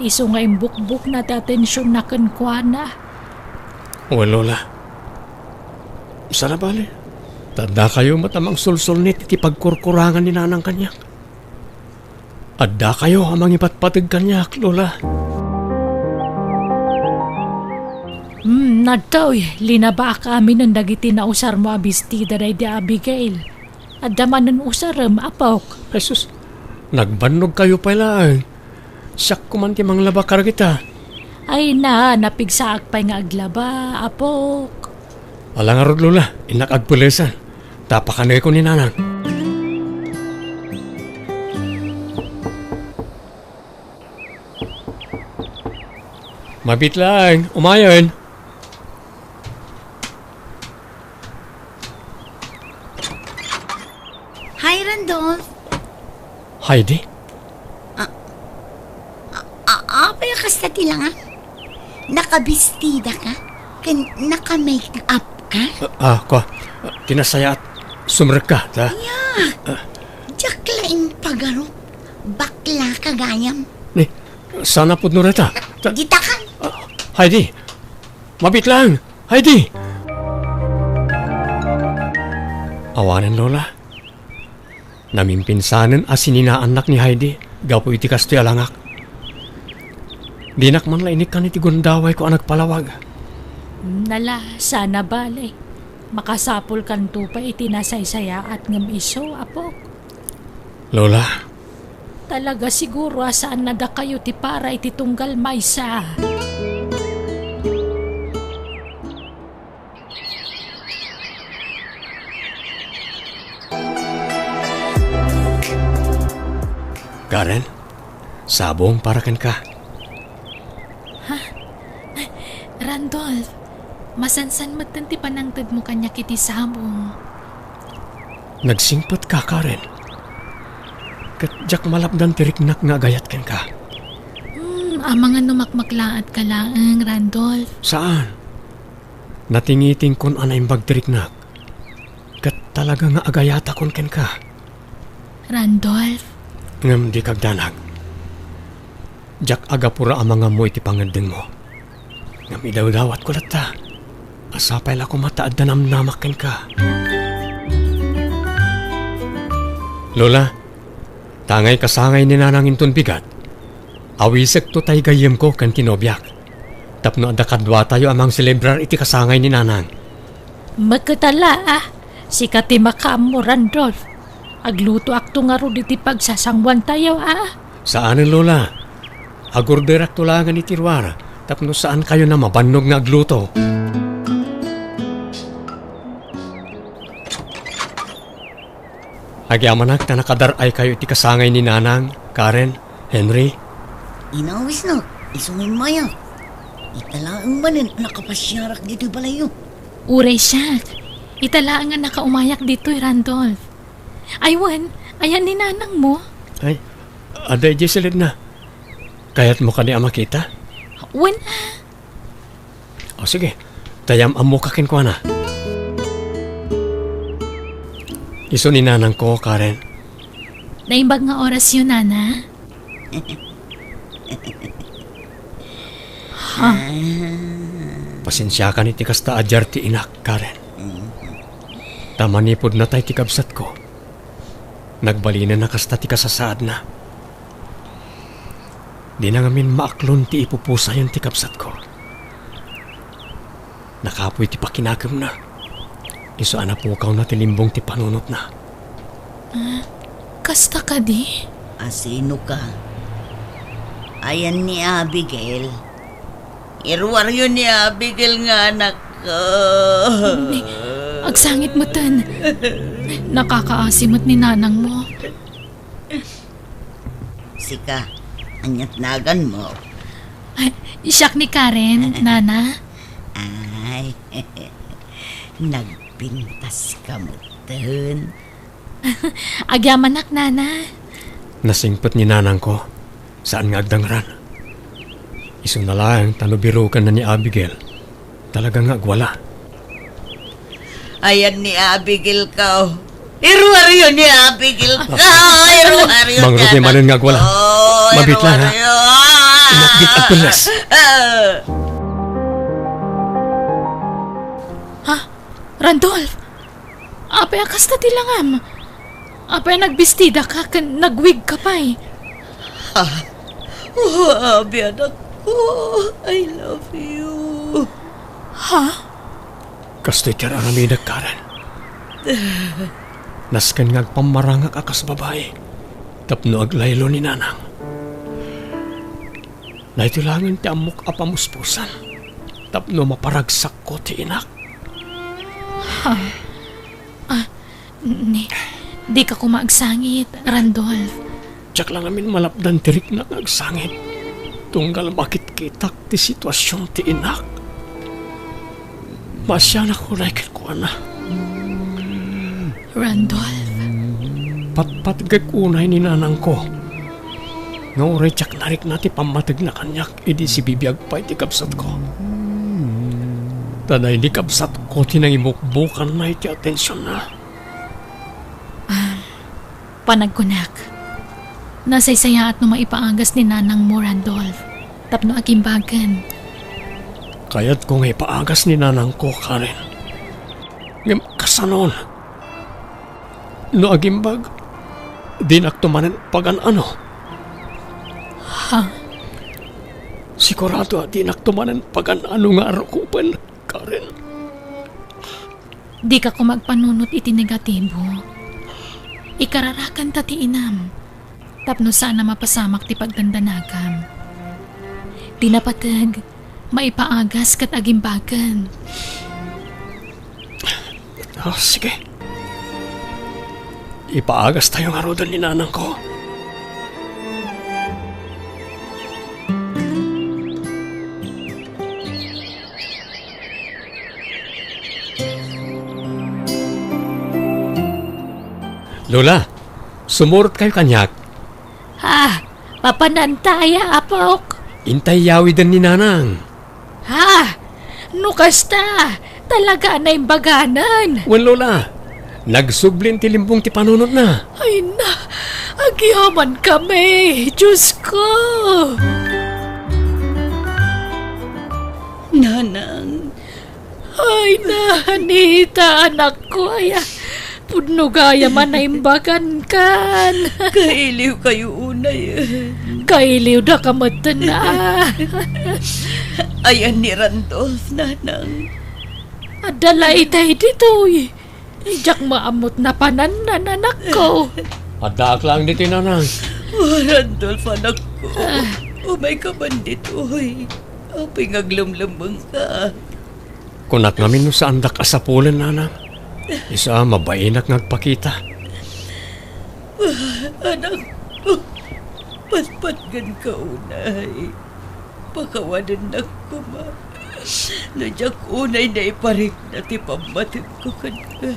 Isu nga imbukbokna ti atensionna kenkuana. Wen, Lola. Saan a bale, ta addakayo met a mangsulsulnit iti pagkurkurangan ni Nanang kaniak. Addakayo a mangipatpateg kaniak, Lola. Hmm, adtoy, linabaak aminen dagiti nausarmo a bestida daydi Abigail. Adda manen usarem, apok. Ay sus, nagbannogkayo pay laeng. Siak koman ti manglaba kadagita. Ay na, napigsaak pay nga aglaba, apok. Ala ngarud, Lola, innak agpelesan. Ta pakaneko ni Nanang. Mabiit laeng, umayen. Hi, Randolph. Hi, di. A-, a-, apay a kasta ti langa? Nakabestida ka? Ken naka-make up ka? Ah, ah, kua. Ti nasayaat, sumrekka, ta? Ania? Ah, Impagarup, bakla ka gayam. Ni, saan a pudno dayta? Ta- Dita ka. Ah, Heidi, mabit lang. Heidi! Awanen, Lola. Namimpinsanen a sininaannak ni Heidi gapu iti kastoy a langak. Dinak man la inikkan iti gundawayko a nagpalawag. Nala, saan a bale. Makasapulkanto pay iti nasaysayaat ngem isu, apok. Lola. Talaga siguro a saan a dakayo ti para iti tunggal maysa. Karen, sabong para kenka. Ha? Randolph, masansan metten ti panangtedmo kaniak iti sabong. Nagsingpetka, Karen. Ket diak malapdan ti riknak nga agayat kenka. Hmm, amangan no makmaklaatka laeng, Randolph. Saan? Natingitingkon a naimbag ti riknak. Ket talaga nga agayatakon kenka. Randolph. Ngem dika agdanag. Diak agapura a mangammo iti pangeddengmo. Ngem idawdawatko latta a sapay la koma ta adda namnamak kenka. Lola, ta angay kasangay ni Nanang inton bigat, awisekto tay gayyemko ken ti nobiak. Tapno adda kaduatayo a mangselebrar iti kasangay ni Nanang. Maketala, a. Sika ti makaammo, Randolph. Aglutoakto ngarud iti pagsasanguantayo, a. Saanen, Lola. Agorderakto laengen iti ruar tapno saankayon a mabannog nga agluto. Agyamanak ta nakadar-aykayo iti kasangay ni Nanang, Karen, Henry. Inawisnak, isu nga immayak. Ita laeng manen a nakapasiarak ditoy balayyo. Uray siak, ita laeng a nakaumayak ditoy, Randolph. Ay wen, ayan ni Nanangmo? Ay, adda idiay silidna. Kayatmo kadi a makita? Wen, a. O, sige. Ta am-ammoka kenkuana. Isu ni Nanangko, Karen. Naimbag nga orasyo, Nana? Ha? Pasensiakan iti kasta a diar ti inak, Karen. Ta manipud natay ti kabsatko, nagbalinenna kasta ti kasasaadna. Dina ngamin maaklon ti ipupusayon ti kabsatko. Nakapuy ti pakinakemna. Isu a napukawna ti limbong ti panunotna. Ah, kasta kadi? Asino ka? Ayan ni Abigail. Iruaryo ni Abigail nga anakko. Ni, agsangit metten. Nakakaasi met ni Nanangmo. Sika, ania't naganmo? Ay, siak ni Karen, Nana. Ay, nagpintaska metten. Agyamanak, Nana. Nasingpet ni Nanangko, saan nga agdangran. Isuna laeng ta no birokenna ni Abigail, talaga nga agwala. Ayan ni Abigail ka, oh. Iruaryo ni Abigail ka, iruaryo. Mangrugi manen nga agwala. Oh, mabit lang, ha? Iruaryo. Inak, di agpellas. Ha? Randolph? Apay a kasta ti langam? Apay a nagbistida ka ken nagwig ka pay? Ha? Oh, Abi, anak ko, I love you. Ha? Kastoy ti ar-aramidek, Karen. Nasken nga agpammarangak a kas babai tapno aglaylo ni Nanang. Daytoy laengen ti ammok a pamuspusan tapno maparagsakko ti inak. Ha? Ah, ni, dika koma agsangit, Randolph. Diak la ngamin malapdan ti riknak nga agsangit tunggal makitkitak ti situasion ti inak. Maasianak unay kenkuana. Randolph. Patpatgek unay ni Nanangko nga uray diak narikna ti pammategna kaniak idi sibibiag pay ti kabsatko. Ta daydi kabsatko ti nangibukbukanna iti atensionna. Ah, Panagkunak, nasaysayaat no maipaagas ni nanangmo, Randolph, tapno agimbagen. Kayatko nga ipaagas ni nanangko, Karen. Ngem kasano? No agimbag, dinakto manen pagan-ano. Ha? Sigurado a dinakto manen pagan-ano nga arukopen, Karen. Dika koma agpanunot iti negatibo. Ikararakan ta ti inam, tapno saan a mapasamak ti pagdandanagam. Ti napateg, maipaagas ket agimbagen. Ah, sige. Ipaagastayo ngaruden ni nanangko. Lola, sumurotkayo kaniak. Ah, mapananta aya, apok? Intay yawiden ni nanang. Ha? No kasta, talaga a naimbaganan. Wen, Lola, nagsublin ti limbong ti panunotna. Ay na, agyaman kami, Diyos ko. Nanang. Ay na, Anita, anakko, aya. Pudno gayam a naimbagankan. Kailiwkayo unay. Kailiwdaka metten a. Ayan ni Randolph, nanang. Adda la itay ditoy. Diak maammot napanan, nanakko. Addaak laeng ditoy, nanang. O, Randolph, anakko. Ah. Umayka man ditoy. Apay nga aglemlemmengka? Kunak ngamin no saandak a sapulen, nanang. Isu a mabainak nga agpakita. Anak, patpatgenka unay. Pakawanennak koma. No diak unay naiparikna ti pammatengko kenka.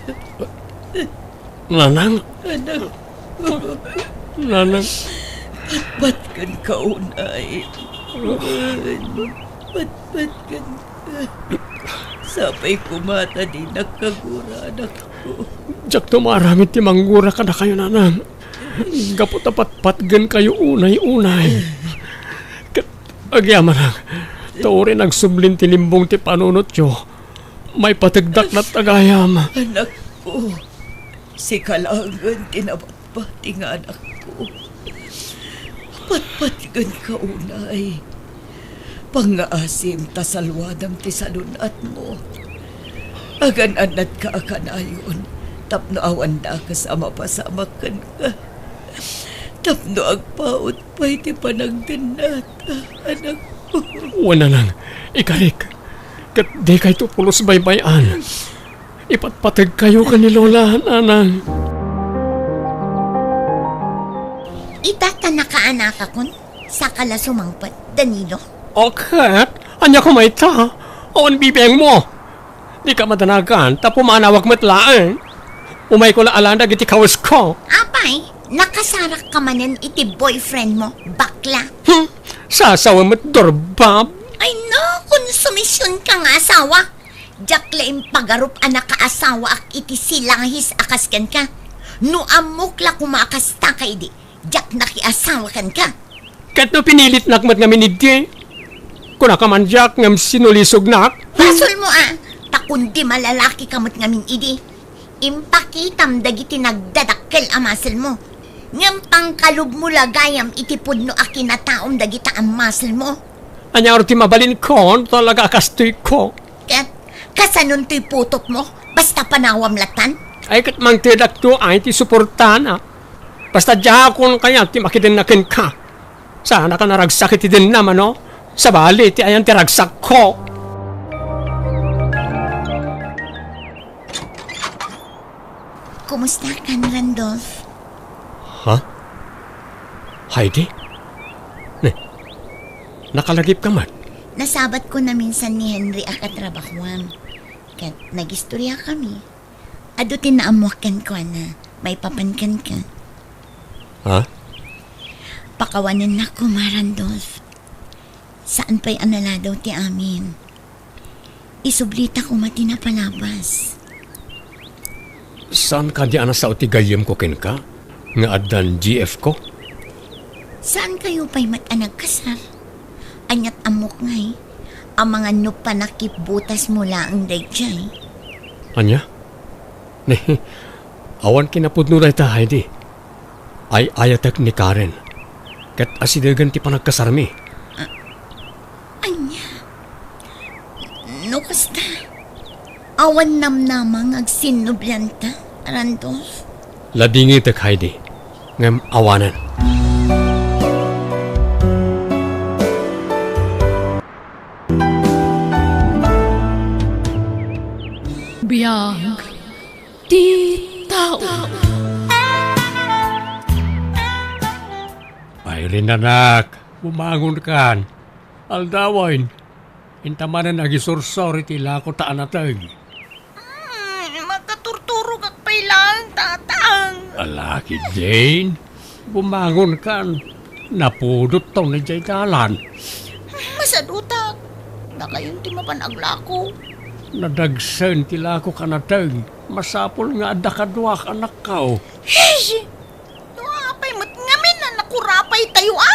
Nanang? Anak. Nanang. Patpatgenka unay. Patpatgenka. Sapay koma ta dinak kagura, anakko. Diakto maaramid ti manggura kadakayo, nanang. Gapu ta patpatgenkayo unay-unay. Ket agyamanak, ta uray nagsublin ti limbong ti panunotyo, maipategdak latta gayam. Anakko, sika laengen ti nabat- Pati nga anakko, patpatgenka unay. Pangngaasim ta saluadam ti salun-atmo. Agan-annadka a kanayon tapno awan dakes a mapasamak kenka. Tapno agpaut pay ti panagdennata, anakko. Wen, nanang, ikarik, ket dikayto pulos baybay-an. Ipatpategkayo ken ni Lola, nanang. Ita ta nakaanakakon, saka la sumangpet, Danilo. O ket, ania koma ita? Awan bibiangmo. Dika madanagan, ta pumanawak met laeng. Umayko la alan dagiti kawesko. Apay, nakasarakka manen iti boyfriend mo, bakla? Hmm, sasawa met, durbab. Ay no, konsumisionka nga asawa. Diak la impagarup a nakaasawaak iti silahis a kas kenka. No ammok la koma a kastaka idi, diak nakiasawa kenka. Ket no pinilitnak met ngamin idi, kunaka man diak ngem sinulisognak. Basolmo a, ta kundi malalakika met ngamin idi, impakitam dagiti nagdadakkel a maselmo. Ngem pangkalubmo la gayam iti pudno a kinataom dagita a maselmo. Ania ngarud ti mabalinko no talaga a kastoyko? Ket kasanontoy putotmo? Basta panawam latan? Ay, ket mangtedakto ay ti suportana. Basta diakon kayat ti makidenna kenka. Saanaka naragsak iti denna, mano? Sabali ti ayan ti ragsakko. Kumusta kan, Randolph? Ha? Heidi? Ne, nakalagipka met? Nasabatko naminsan ni Henry a katrabahoam. Ket nagistoriakami. Adu ti naammoak kenkuana, maipapan kenka. Ha? Pakawanennak koma, Randolph. Saan pay a naladaw ti amin. Isublita koma ti napalabas. Saan kadi a nasao ti gayyemko kenka? nga addan G F ko? Saan kayo pay met a nagkasar? Aniat ammok ngay, amangan no panakipbutasmo laeng daydiay. Ania? Ne, awan kinapudno dayta, Heidi. Ay-ayatek ni Karen. Ket asidegen ti panagkasarmi. Ania? No kasta, awan namnama nga agsinnublanta, Randolph? Ladingitek, Heidi. Ngem awanen. Biag ti tao. Irene, anak, bumangonkan. Aldawen, inta manen agisursor iti lako ta anateng. Hmm, makaturturogak pay laeng, Tatang. Ala ketdin, bumangonkan. Napudot taon idiay dalan. Masadutak. Dakayon ti mapan aglako. Nadagsen ti lako kanateng. Masapul nga adda kaduak, anakko. Hish! No apay met ngamin a nakurapay tayo, a?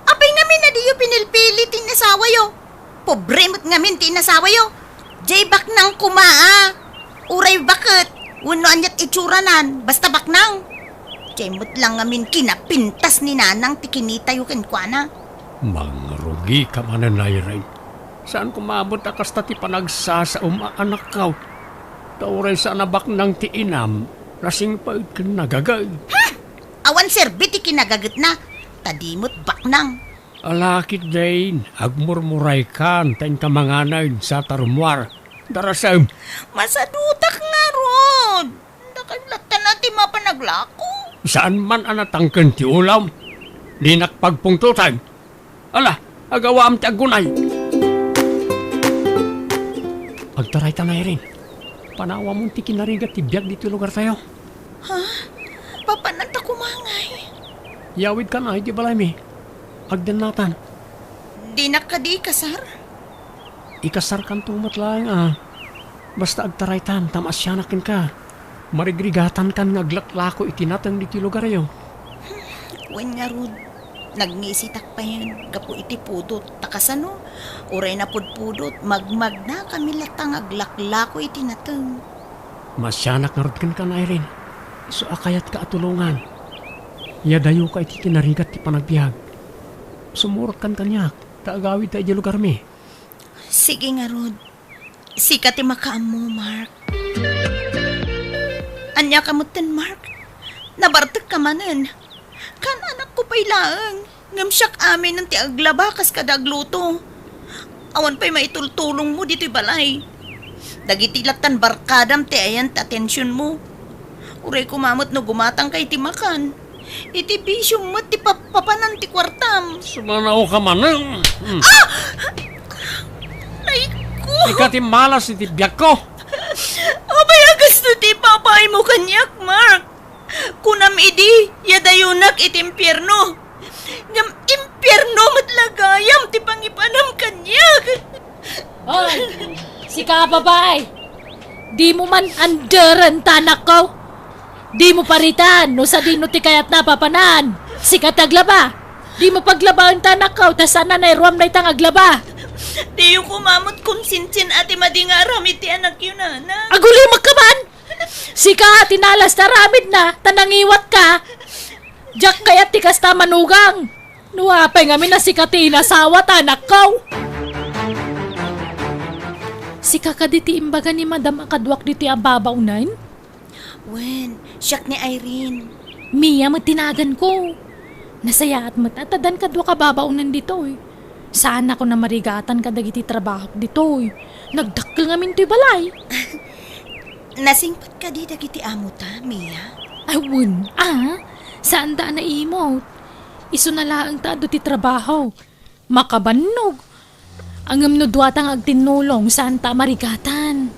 Apay ngamin a diyo pinilpili ti inasawayo? Pobre met ngamin ti inasawayo. Jay baknang koma, a. Uray baket, wenno aniat itsuranan, basta baknang. Jay met lang ngamin kinapintas ni Nanang ti kinitayo kenkuana. Mangrugika manen, Irene. Saan koma met a kasta ti panagsasaom a anakko. Ta uray saan a baknang ti inam, nasingpet ken nagaged. Hmm! Awan serbi ti kinagagetna, ta di met baknang. Ala ketdin, agmurmuraykan ta inka manganen sa ta rummuar. Darasem. Masadutak ngarud. Dakay latta ti mapan aglako. Saan man a natangken ti ulam. Dinak pagpungtoten. Ala, agawam ti aggunay. Agtaraytan, Irene. Panawamon ti kinarigat ti biag ditoy lugartayo. Ha? Papananta koma ngay? Yawidkan idiay balaymi. Agdennatan. Dinak kadi ikasar? Ikasarkanto met laeng, a. Basta agtaraytan ta maasianak kenka. Marigrigatankan nga aglaklako iti nateng ditoy lugaryo. Wen ngarud, nagngisitak payen gapu iti pudot. Ta kasano? Uray napudpudot, magmagnakami latta nga aglaklako iti nateng. Maasianak ngarud kenka, Irene. Isu a kayatka a tulongan. Iyadayoka iti kinarigat ti panagbiag. Sumurotkan kaniak, ta agawidta idiay lugarmi. Sige ngarud. Sika ti makaammo, Mark. Ania ka metten, Mark? Nabartekka manen. Kaan-anakko pay laeng, ngem siak aminen ti aglaba kas kada agluto. Awan pay maitultulongmo ditoy balay. Dagiti lattan barkadam ti ayan ti atensionmo. Uray koma met no gumatangka iti makan. Iti bisio met ti pappapanan ti kuartam. Sumanaoka manen. Hmm. Ah! Ay ko! Ika ti malas iti biagko. Apay a kasto ti ipapaaymo kaniak, Mark? Kunam idi, iyadayonak iti impierno. Ngem impierno met la gayam ti pangipanam kaniak. Hoy, sika a babai! Dimo man anderen ta anakko? Dimo paritan no sadino ti kayatna a papanan. Sika ti aglaba. Dimo paglabaen ta anakko ta saan a nairuam dayta nga aglaba. Diyo koma met konsensian a ti madi nga aramid ti anakyo, Nana. Agulimek ka man! Sika ti nalas ti aramidna, ta nangiwatka. Diak kayat ti kasta, manugang. No apay ngamin a sika ti inasawa ta anakko. Sika kadi ti imbaga ni Madam a kaduak ditoy a babaonen? Wen, siak ni Irene. Mia met ti naganko. Nasayaat met a ta addan kaduak a babaonen ditoy. Saanakon a marigatan kadagiti trabahok ditoy. Nagdakkel ngamin toy balay. Nasingpet kadi dagiti amota, Mia? Ay, wen, a. Saanda a naimot. Isuna laeng ta adu ti trabaho. Makabannog. Ngem no duata nga agtinnulong, saanta a marigatan.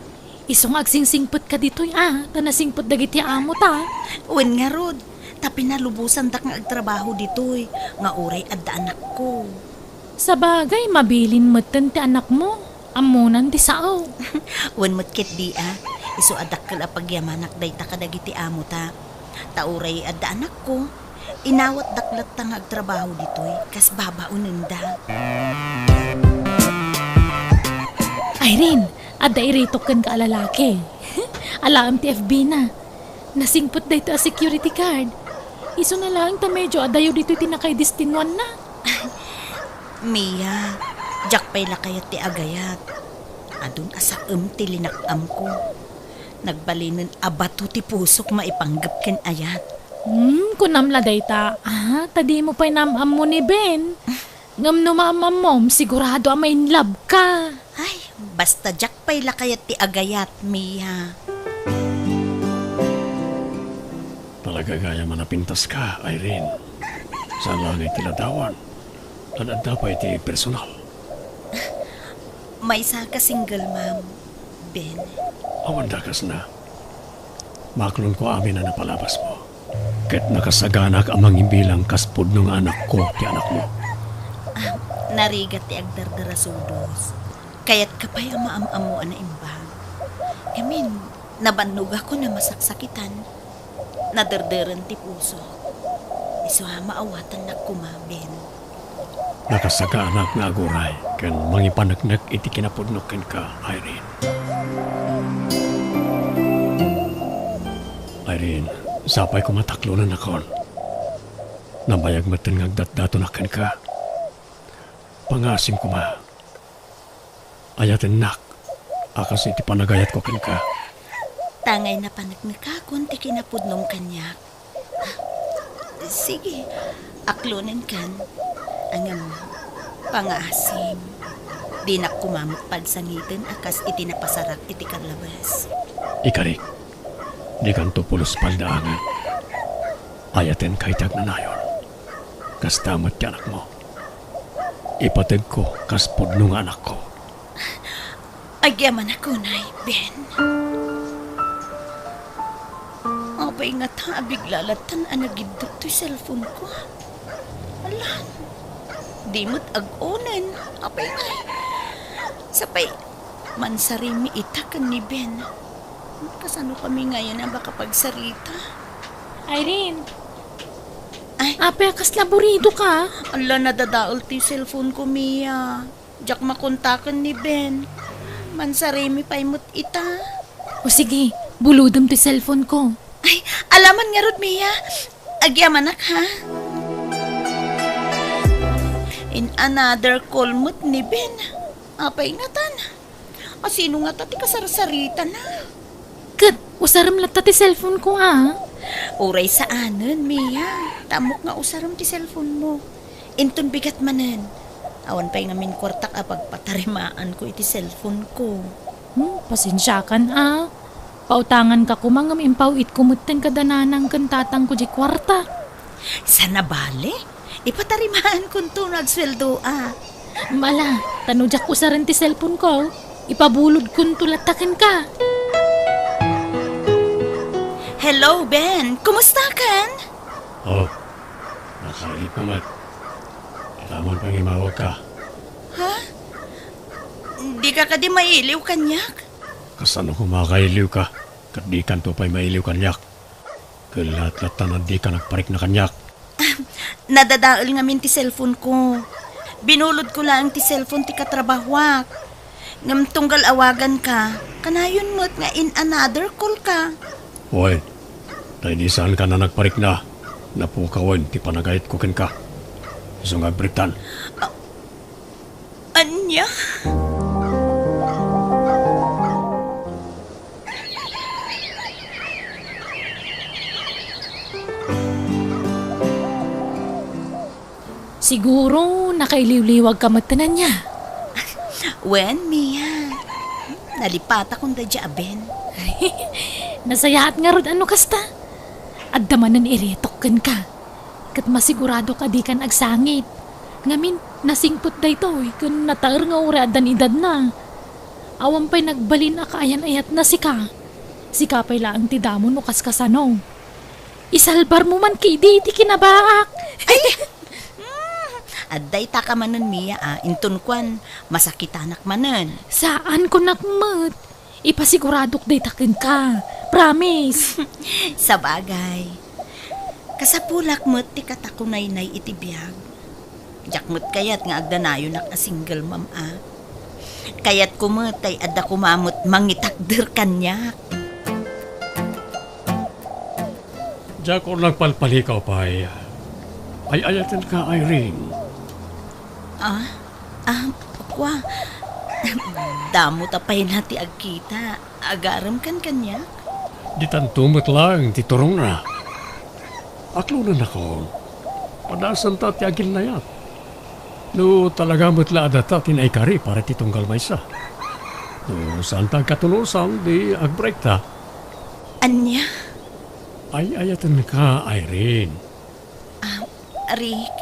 Isu nga agsingsingpet ka ditoy, a, ta nasingpet dagiti amota. Wen ngarud, ta pinalubosandak nga agtrabaho ditoy, nga uray adda anakko. Sabagay, mabilin metten ti anakmo. Ammonan ti sao. Wen met ketdi a, isu a dakkel a pagyamanak dayta kadagiti amota. Ta uray adda anakko, inawatdak latta nga agtrabaho ditoy kas babaonenda. Irene, adda iritok kenka a lalaki. Alaem ti F B na. Nasingpet daytoy a security guard. Isuna laeng ta medio adayo ditoy ti nakaidestinuanna. Mia, diak pay la kayat ti agayat. Adun a saem ti linak-amko. Nagbalinen a bato ti pusok maipanggep ken ayat. Hmm, kunam la dayta. Ah, ta dimo pay naam-ammo ni Ben. Ngem no maam-ammom, sigurado a ma-in love ka. Ay, basta diak pay la kayat ti agayat, Mia. Talaga gayam a napintas ka, Irene. Saan laeng iti ladawan. Ad-adda pay iti personal. Maysa ka single mom, Ben. Awan dakasna. Maaklonko amin a napalabasmo. Ket nakasaganak a mangibilang kas pudno nga anakko ti anakmo. Ah, narigat ti agdardarasudos. Kayatka pay a maam-ammo a naimbag. Ngamin, nabannogakon a masaksakitan. Naderderen ti pusok. Isu a maawatannak koma, Ben. Nakasaganak nga aguray ken mangipaneknek iti kinapudno kenka, Irene. Irene, sapay koma ta aklonennakon. Nabayag metten nga agdatdatonak kenka. Pangaasim koma. Ayatennak a kas iti panagayatko kenka. Tangay napaneknekakon ti kinapudnom kaniak. Sige, aklonenkan. Ngem, pangaasim, dinak koma met pagsangiten a kas iti napasarak iti karlabes. Ikarik, dikanto pulos paldaangen. Ayatenka iti agnanayon. Kasta met ti anakmo. Ipategko kas pudno nga anakko. Agyamanak unay, Ben. Apay ngata a bigla lattan a nagiddut toy cellphone ko? Ala, di met ag-onen. Apay ngay? Sapay, mansarimi ita ken ni Ben. Kasano kami ngayen a makapagsarita? Irene! Ay. Apay a kasla burido ka? Ala, nadadael ti cellphone ko, Mia. Diak makontaken ni Ben. Mansarimi pay met ita. O sige, bulodem ti cellphone ko. Ay, alaman ngarud, Mia. Agyamanak, ha? In another call met ni Ben. Apay ngatan? A, sino ngata ti kasarsaritana? Ket usarem latta ti cellphone ko, a? Uray saanen, Mia. Ta ammok nga usarem ti cellphone mo. Inton bigat manen, awan pay ngamin kuartak a pagpatarimaanko iti cellphone ko. Hmm, pasensiakan, a. Pautanganka koma ngem impaw-itko metten kada nanang ken tatangko diay kuarta. Saan a bale? Ipatarimaankonto no agsueldoak. Ala, ta no diak usaren ti cellphone ko, ipabulodkonto latta kenka. Hello, Ben. Kumustakan? Oh, nakailip ka met. Ita man pangimawag ka. Ha? Dika kadi mailiw kaniak? Kasano koma a kailiwka, ket dikanto pay mailiw kaniak? Kellat latta a dika nagparikna kaniak. Nadadael ngamin ti cellphone ko. Binulodko laeng ti cellphone ti katrabahoak. Ngem tunggal awaganka, kanayon met nga in another call ka. Wen, ta idi saankan a nagparikna, napukawen ti panagayatko kenka. Isu nga agbalinka. A-, ania? Siguro, nakailiwliwagka met ti ania. Wen, Mia. Nalipatakon daydiay a Ben. Nasayaat ngarud a no kasta. Adda manen iritok kenka. Ket masiguradok a dikan agsangit. Ngamin, nasingpet daytoy ken nataer nga uray addan idadna. Awan pay nagbalin a kaayan-ayatna sika. Sika pay laeng ti damo no kaskasano. Isalbarmo man ketdi iti kinabaak. Ay! Mm, adda itaka manen, Mia, a. Inton kuan, masakitanak manen. Saan, kunak met. Ipasiguradok dayta kenka. Promise. Sabagay. Kasapulak met ti katakunaynay iti biag. Diak met kayat nga agdanayonak a single mom a. Kayatko met tay adda koma met mangitakder kaniak. Diak nagpalpalikaw pay. Ay-ayatenka, Irene. Ah? Ah, kua. Damo ta pay na ti agkita. Agarem kan kaniak? Ditanto met laeng ti turongna. Aklonennakon. Padasenta ti aginnayat. No talaga met la a data ti naikari para ti tunggal maysa. No saanta agkatunosan, di agbreakta. Ania? Ay-ayatenka, Irene. Ah, Rick,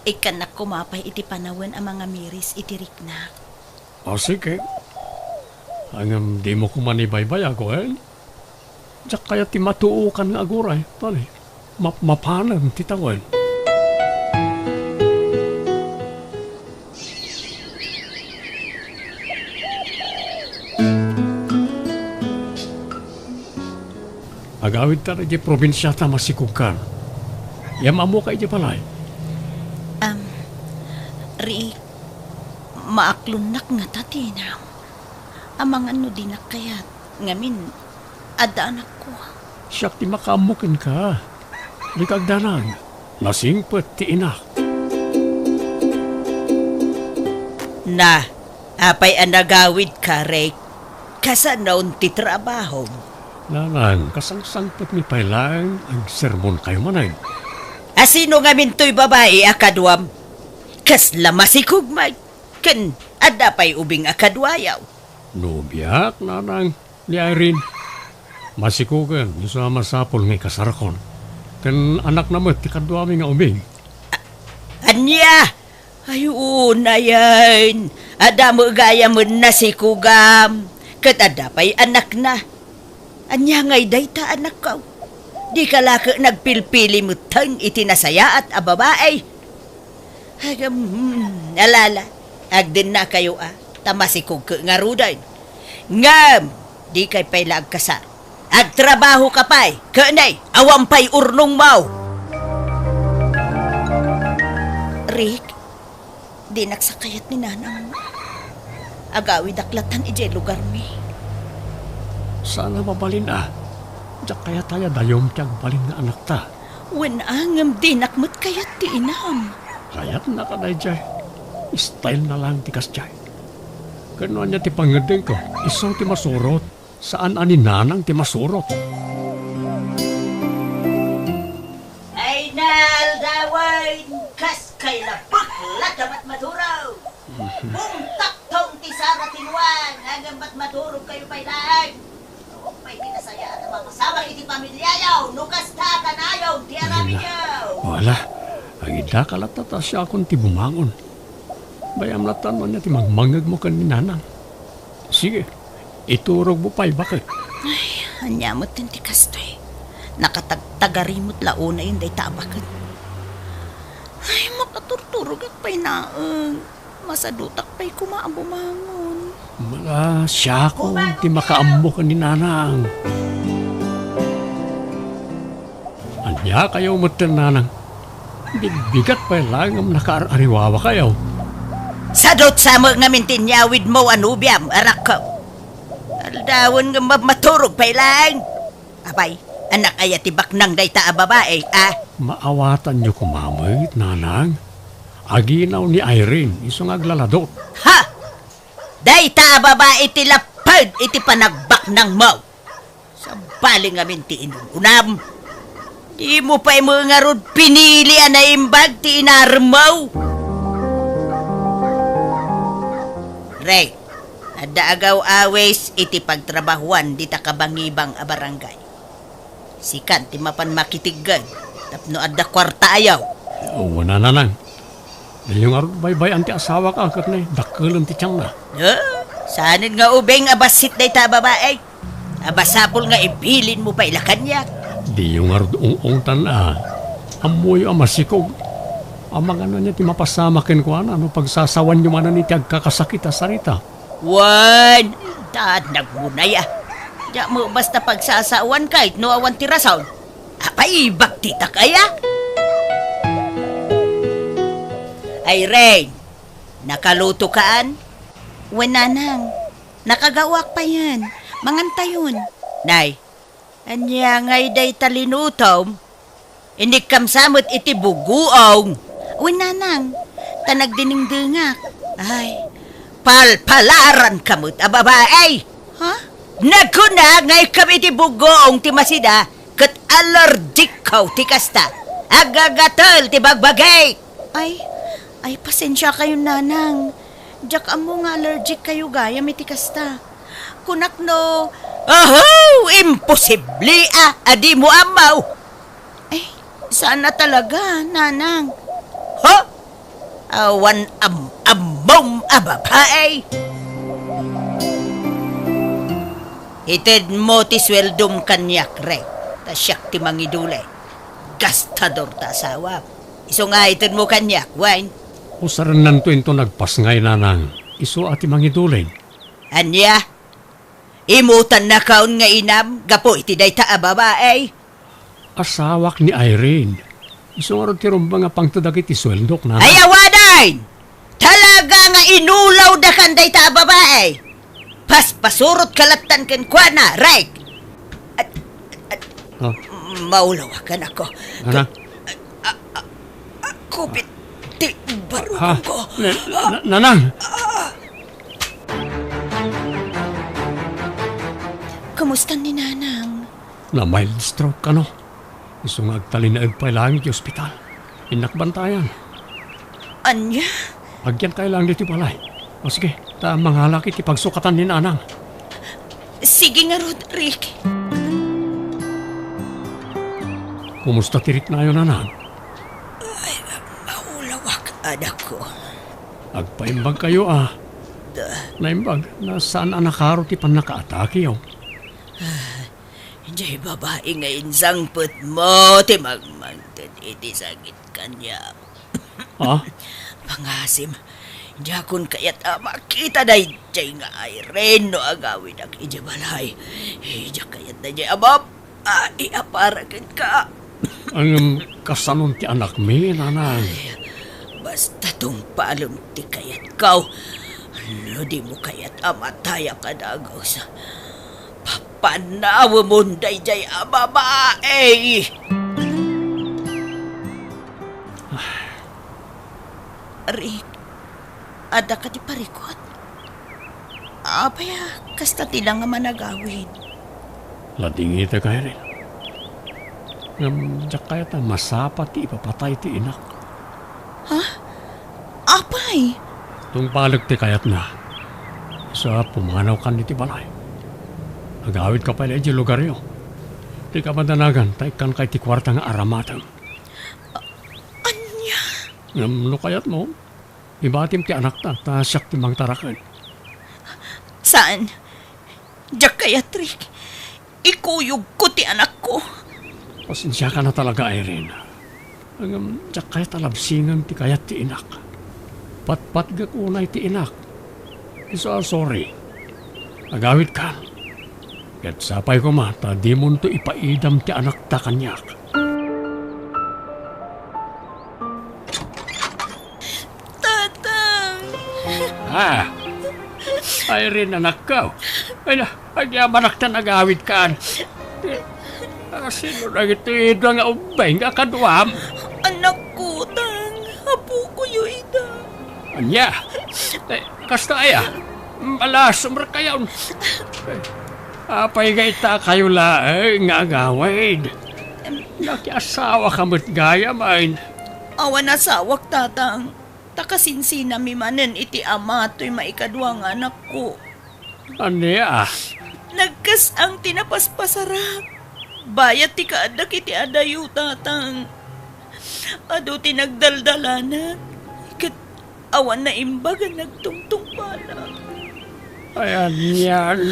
ikkannak koma pay iti panawen a mangamiris iti riknak. O, sige. Ngem dimo koma ibaybayag, wen? Diak kayat ti matuokan nga aguray. Tali, map-, mapanen ti tawen. Agawidka idiay probinsia ta masikogkan. Yam-ammoka idiay balay. Am, Rick, maaklonnak ngata ti inam. Amangan no dinak kayat, ngamin, adda anakko. Siak ti makaammo kenka. Dika agdanag. Nasingpet ti inak. Na, apay a nagawidka, Rick? Kasanon ti trabahom? Nanang, kasangsangpetmi pay laeng agsermonkayo manen. A sino ngamin toy babai a kaduam? Kasla masikog met. Ken adda pay ubing a kaduayo. Nobiak, nanang, ni Irene. Masikogen, isu a masapul nga ikasarakon. Ken anakna met ti kaduami nga ubing. A-, ania? Ay, unayen. Adda met gayamen nasikogam. Ket adda pay anakna. Ania ngay dayta, anakko? Dika la ket nagpilpili metten iti nasayaat a babai? Agam, hmm, alala, agdennakayo a, ta masikog ket ngaruden. Ngem, dikay pay la agkasar. Agtrabahoka pay, ket nay, awan pay urnongmo. Rick, dinak sa kayat ni Nanang. Agawidak latan idiay lugarmi. Saan a mabalin a. Diak kayat aya dayom ti agbalin nga anakta. Wen a, ngem dinak met kayat ti inam. Kayatna kadaydiay. Style na lang ti kasdiay. Ken no ania ti pangngeddengko, isu ti masurot. Saan a ni Nanang ti masurot. Ay, naaldawen, kas kay la bakla ta matmaturog. Bungtak tong ti sara ti nuan, ngem matmaturog kayo pay laeng. Pay ti nasayaat a mapasamak iti pamiliayo, no kasta kanayon ti aramidyo. Wala. Agidaka latta ta siakon ti bumangon. Bayam latta no ania ti mangmangngegmo ken ni Nanang. Sige, iturogmo pay baket. Ay, ania met ti kastoy? Nakatagtagari met la unayen dayta a baket. Ay, makaturturogak pay laeng. Masadutak pay koma a bumangon. Mala, siakon ti makaammo ken ni Nanang. Ania kayo metten, Nanang? Bigbigat pay laeng ngem nakaar-ariwawakayo. Sadut sa met ngamin ti inyawidmo a nobiam, arakko. Aldawen ngem mab-, maturog pay laeng. Apay, anak aya ti baknang dayta a babai, a? Maawatanyo koma met, Nanang. Aginaw ni Irene, isu nga aglaladot. Ha! Dayta a babai ti lapped iti panagbaknangmo. Sabali ngamin ti inun-unam. Dimo pay met ngarud pinili a naimbag ti inaremmo. Rey, adda agaw-awis iti pagtrabahuan dita kabangibang a barangay. Sikan ti mapan makitigged tapno adda kuartaayo. Wen a, Nanang. Diyo ngarud baybay-an ti asawak a ket nay, dakkelen ti tianna. Eh, saanen nga ubing a bassit dayta a babai? A masapul nga ibilinmo pay la kaniak. Diyo ngarud ung-ungtan a. Ammoyo a masikog. Amangan ania ti mapasamak kenkuana no pagsasawanyo manen iti agkakasakit a sarita. Wen, intan, nagmunay a. Diak met basta pagsasawan ket no awan ti rason. Ah, Paibag ti tak aya? Irene, nakalutokan? Wen, nanang. Nakagaoak payen. Mangantayon. Nay, ania ngay dayta linutom? Inikkam sa met iti bugoong. Wen, nanang, ta nagdinengdengak. Ay, palpalaranka met a babae. Ha? Nagkuna nga ikkam iti bugoong ti masida, ket allergic kaw ti kasta. Agagatel ti bagbagik. Ay, ay, pasensiakayon, nanang. Diak ammo nga allergic kayo gayam iti kasta. Kunak no, aho, imposible a, a dimo ammo. Ay, saan a talaga, nanang. Ha? Awan am-, ammom a babae. Itedmo ti sueldom kaniak, Rek, ta siak ti mangidulin. Gastador ta asawam. Isu nga itedmo kaniak, wen? Usarennanto inton agpasngay, nanang. Isu a ti mangidulin. Ania? Imutannakon nga inam gapu iti dayta a babae? Asawak ni Irene. Isu ngarud ti rumbeng a pangted dagiti sueldok, nanang. Ay, awanen! Talaga nga inulawdakan dayta a babae. Paspasurotka lattan kenkuana, Rek. At, at, Ha? Maulawakan ako. Ana? A, a, a, kupit ti Ha? barukongko. Na, na, nanang! Kumusta ni nanang? Na mild stroke kano. Isu nga agtalinaed pay laeng iti ospital. Innak bantayan. Ania? Agyankayo laeng ditoy balay. O sige, ta mangalak iti pagsukatan ni nanang. Sige ngarud, Rick. Kumusta ti riknayo, nanang? Ay, maulawak, anakko. Agpaimbagkayo, a. Da. Naimbag, na saan a nakaro ti pannakaatakeyo. Diay babai nga insangpetmo ti mangmangted iti sakit kaniak. Ha? Pangasim, diakon kayat a makita daydiay nga Irene no agawidak idiay balay. Diak kayat daydiay a mab-, a, iapara kenka. Ngem kasanon ti anakmi, nanang? Ay, basta tungpalem ti kayatko. No dimo kayat a matayak a dagus, papanawemon daydiay a babai! Rick, adda kadi parikut? Apay a kasta ti la nga managawid? Ladingitek, Irene. Ngem diak kayat a masapa ti ipapatay ti inak. Ha? Apay? Tungpalek ti kayatna. Sa pumanawkan iti balay. Agawidka pay la idiay lugaryo. Dika madanagan ta ikkanka iti kuarta nga aramatem. A-, ania? Ngem no kayatmo, ibatim ti anakta, ta siak ti mangtaraken. Saan? Diak kayat, Rick. Ikuyogko ti anakko. Pasensiakan a talaga, Irene. Ngem diak kayat a labsingen ti kayat ti inak. Patpatgek unay ti inak. Isu a sorry. Agawidkan. Ket sapay koma ta dimonto ipaidam ti anakta kaniak. Tatang! Ah! Irene, anakko. Ay na, agyamanak ta nagawidkan. Ah, sino dagitoy dua nga ubbing a kaduam? Anakko, Tang. Apokoyo ida. Ania? Eh, kasta aya? Malasumrek kayon. Eh, apay nga itakayo laeng nga agawid? Em. Nakiasawaka met gayam, ay. Awan asawak, Tatang. Ta kasinsinami manen iti ama toy maikadua nga anakko. Ania? Nagkas-ang ti napaspasarak. Bayat ti kaaddak iti adayo, Tatang. Adu ti nagdaldalanak, ket awan naimbag a nagtungtungpalak. Ay, anian?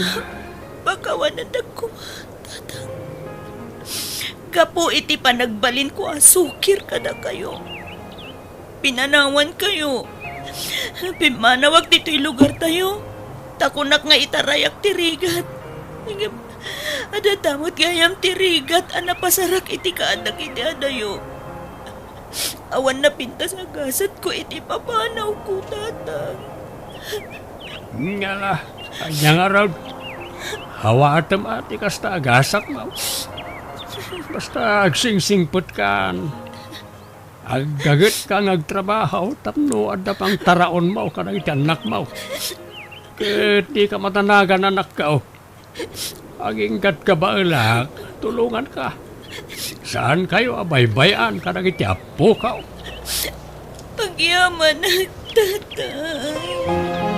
Pakawanendak koma, Tatang. Gapu iti panagbalinko a sukir kadakayo. Pinanawankayo. Pimmanawak ditoy lugartayo, ta kunak nga itarayak ti rigat. Ngem, Adda met gayam ti rigat a napasarak iti kaanak iti adayo. Awan napintas a gasatko iti papanawko, Tatang. Ngala, ania ngarud? Awatem a ti kasta a gasatmo. Basta agsingsingpetkan. Aggagetka nga agtrabaho tapno adda pangtaraonmo kadagiti annakmo. Ket dika matanagan, anakko. Aginggatka baelak, tulonganka. Saankayo a baybay-an kadagiti appoko. Agyamanak, Tatang.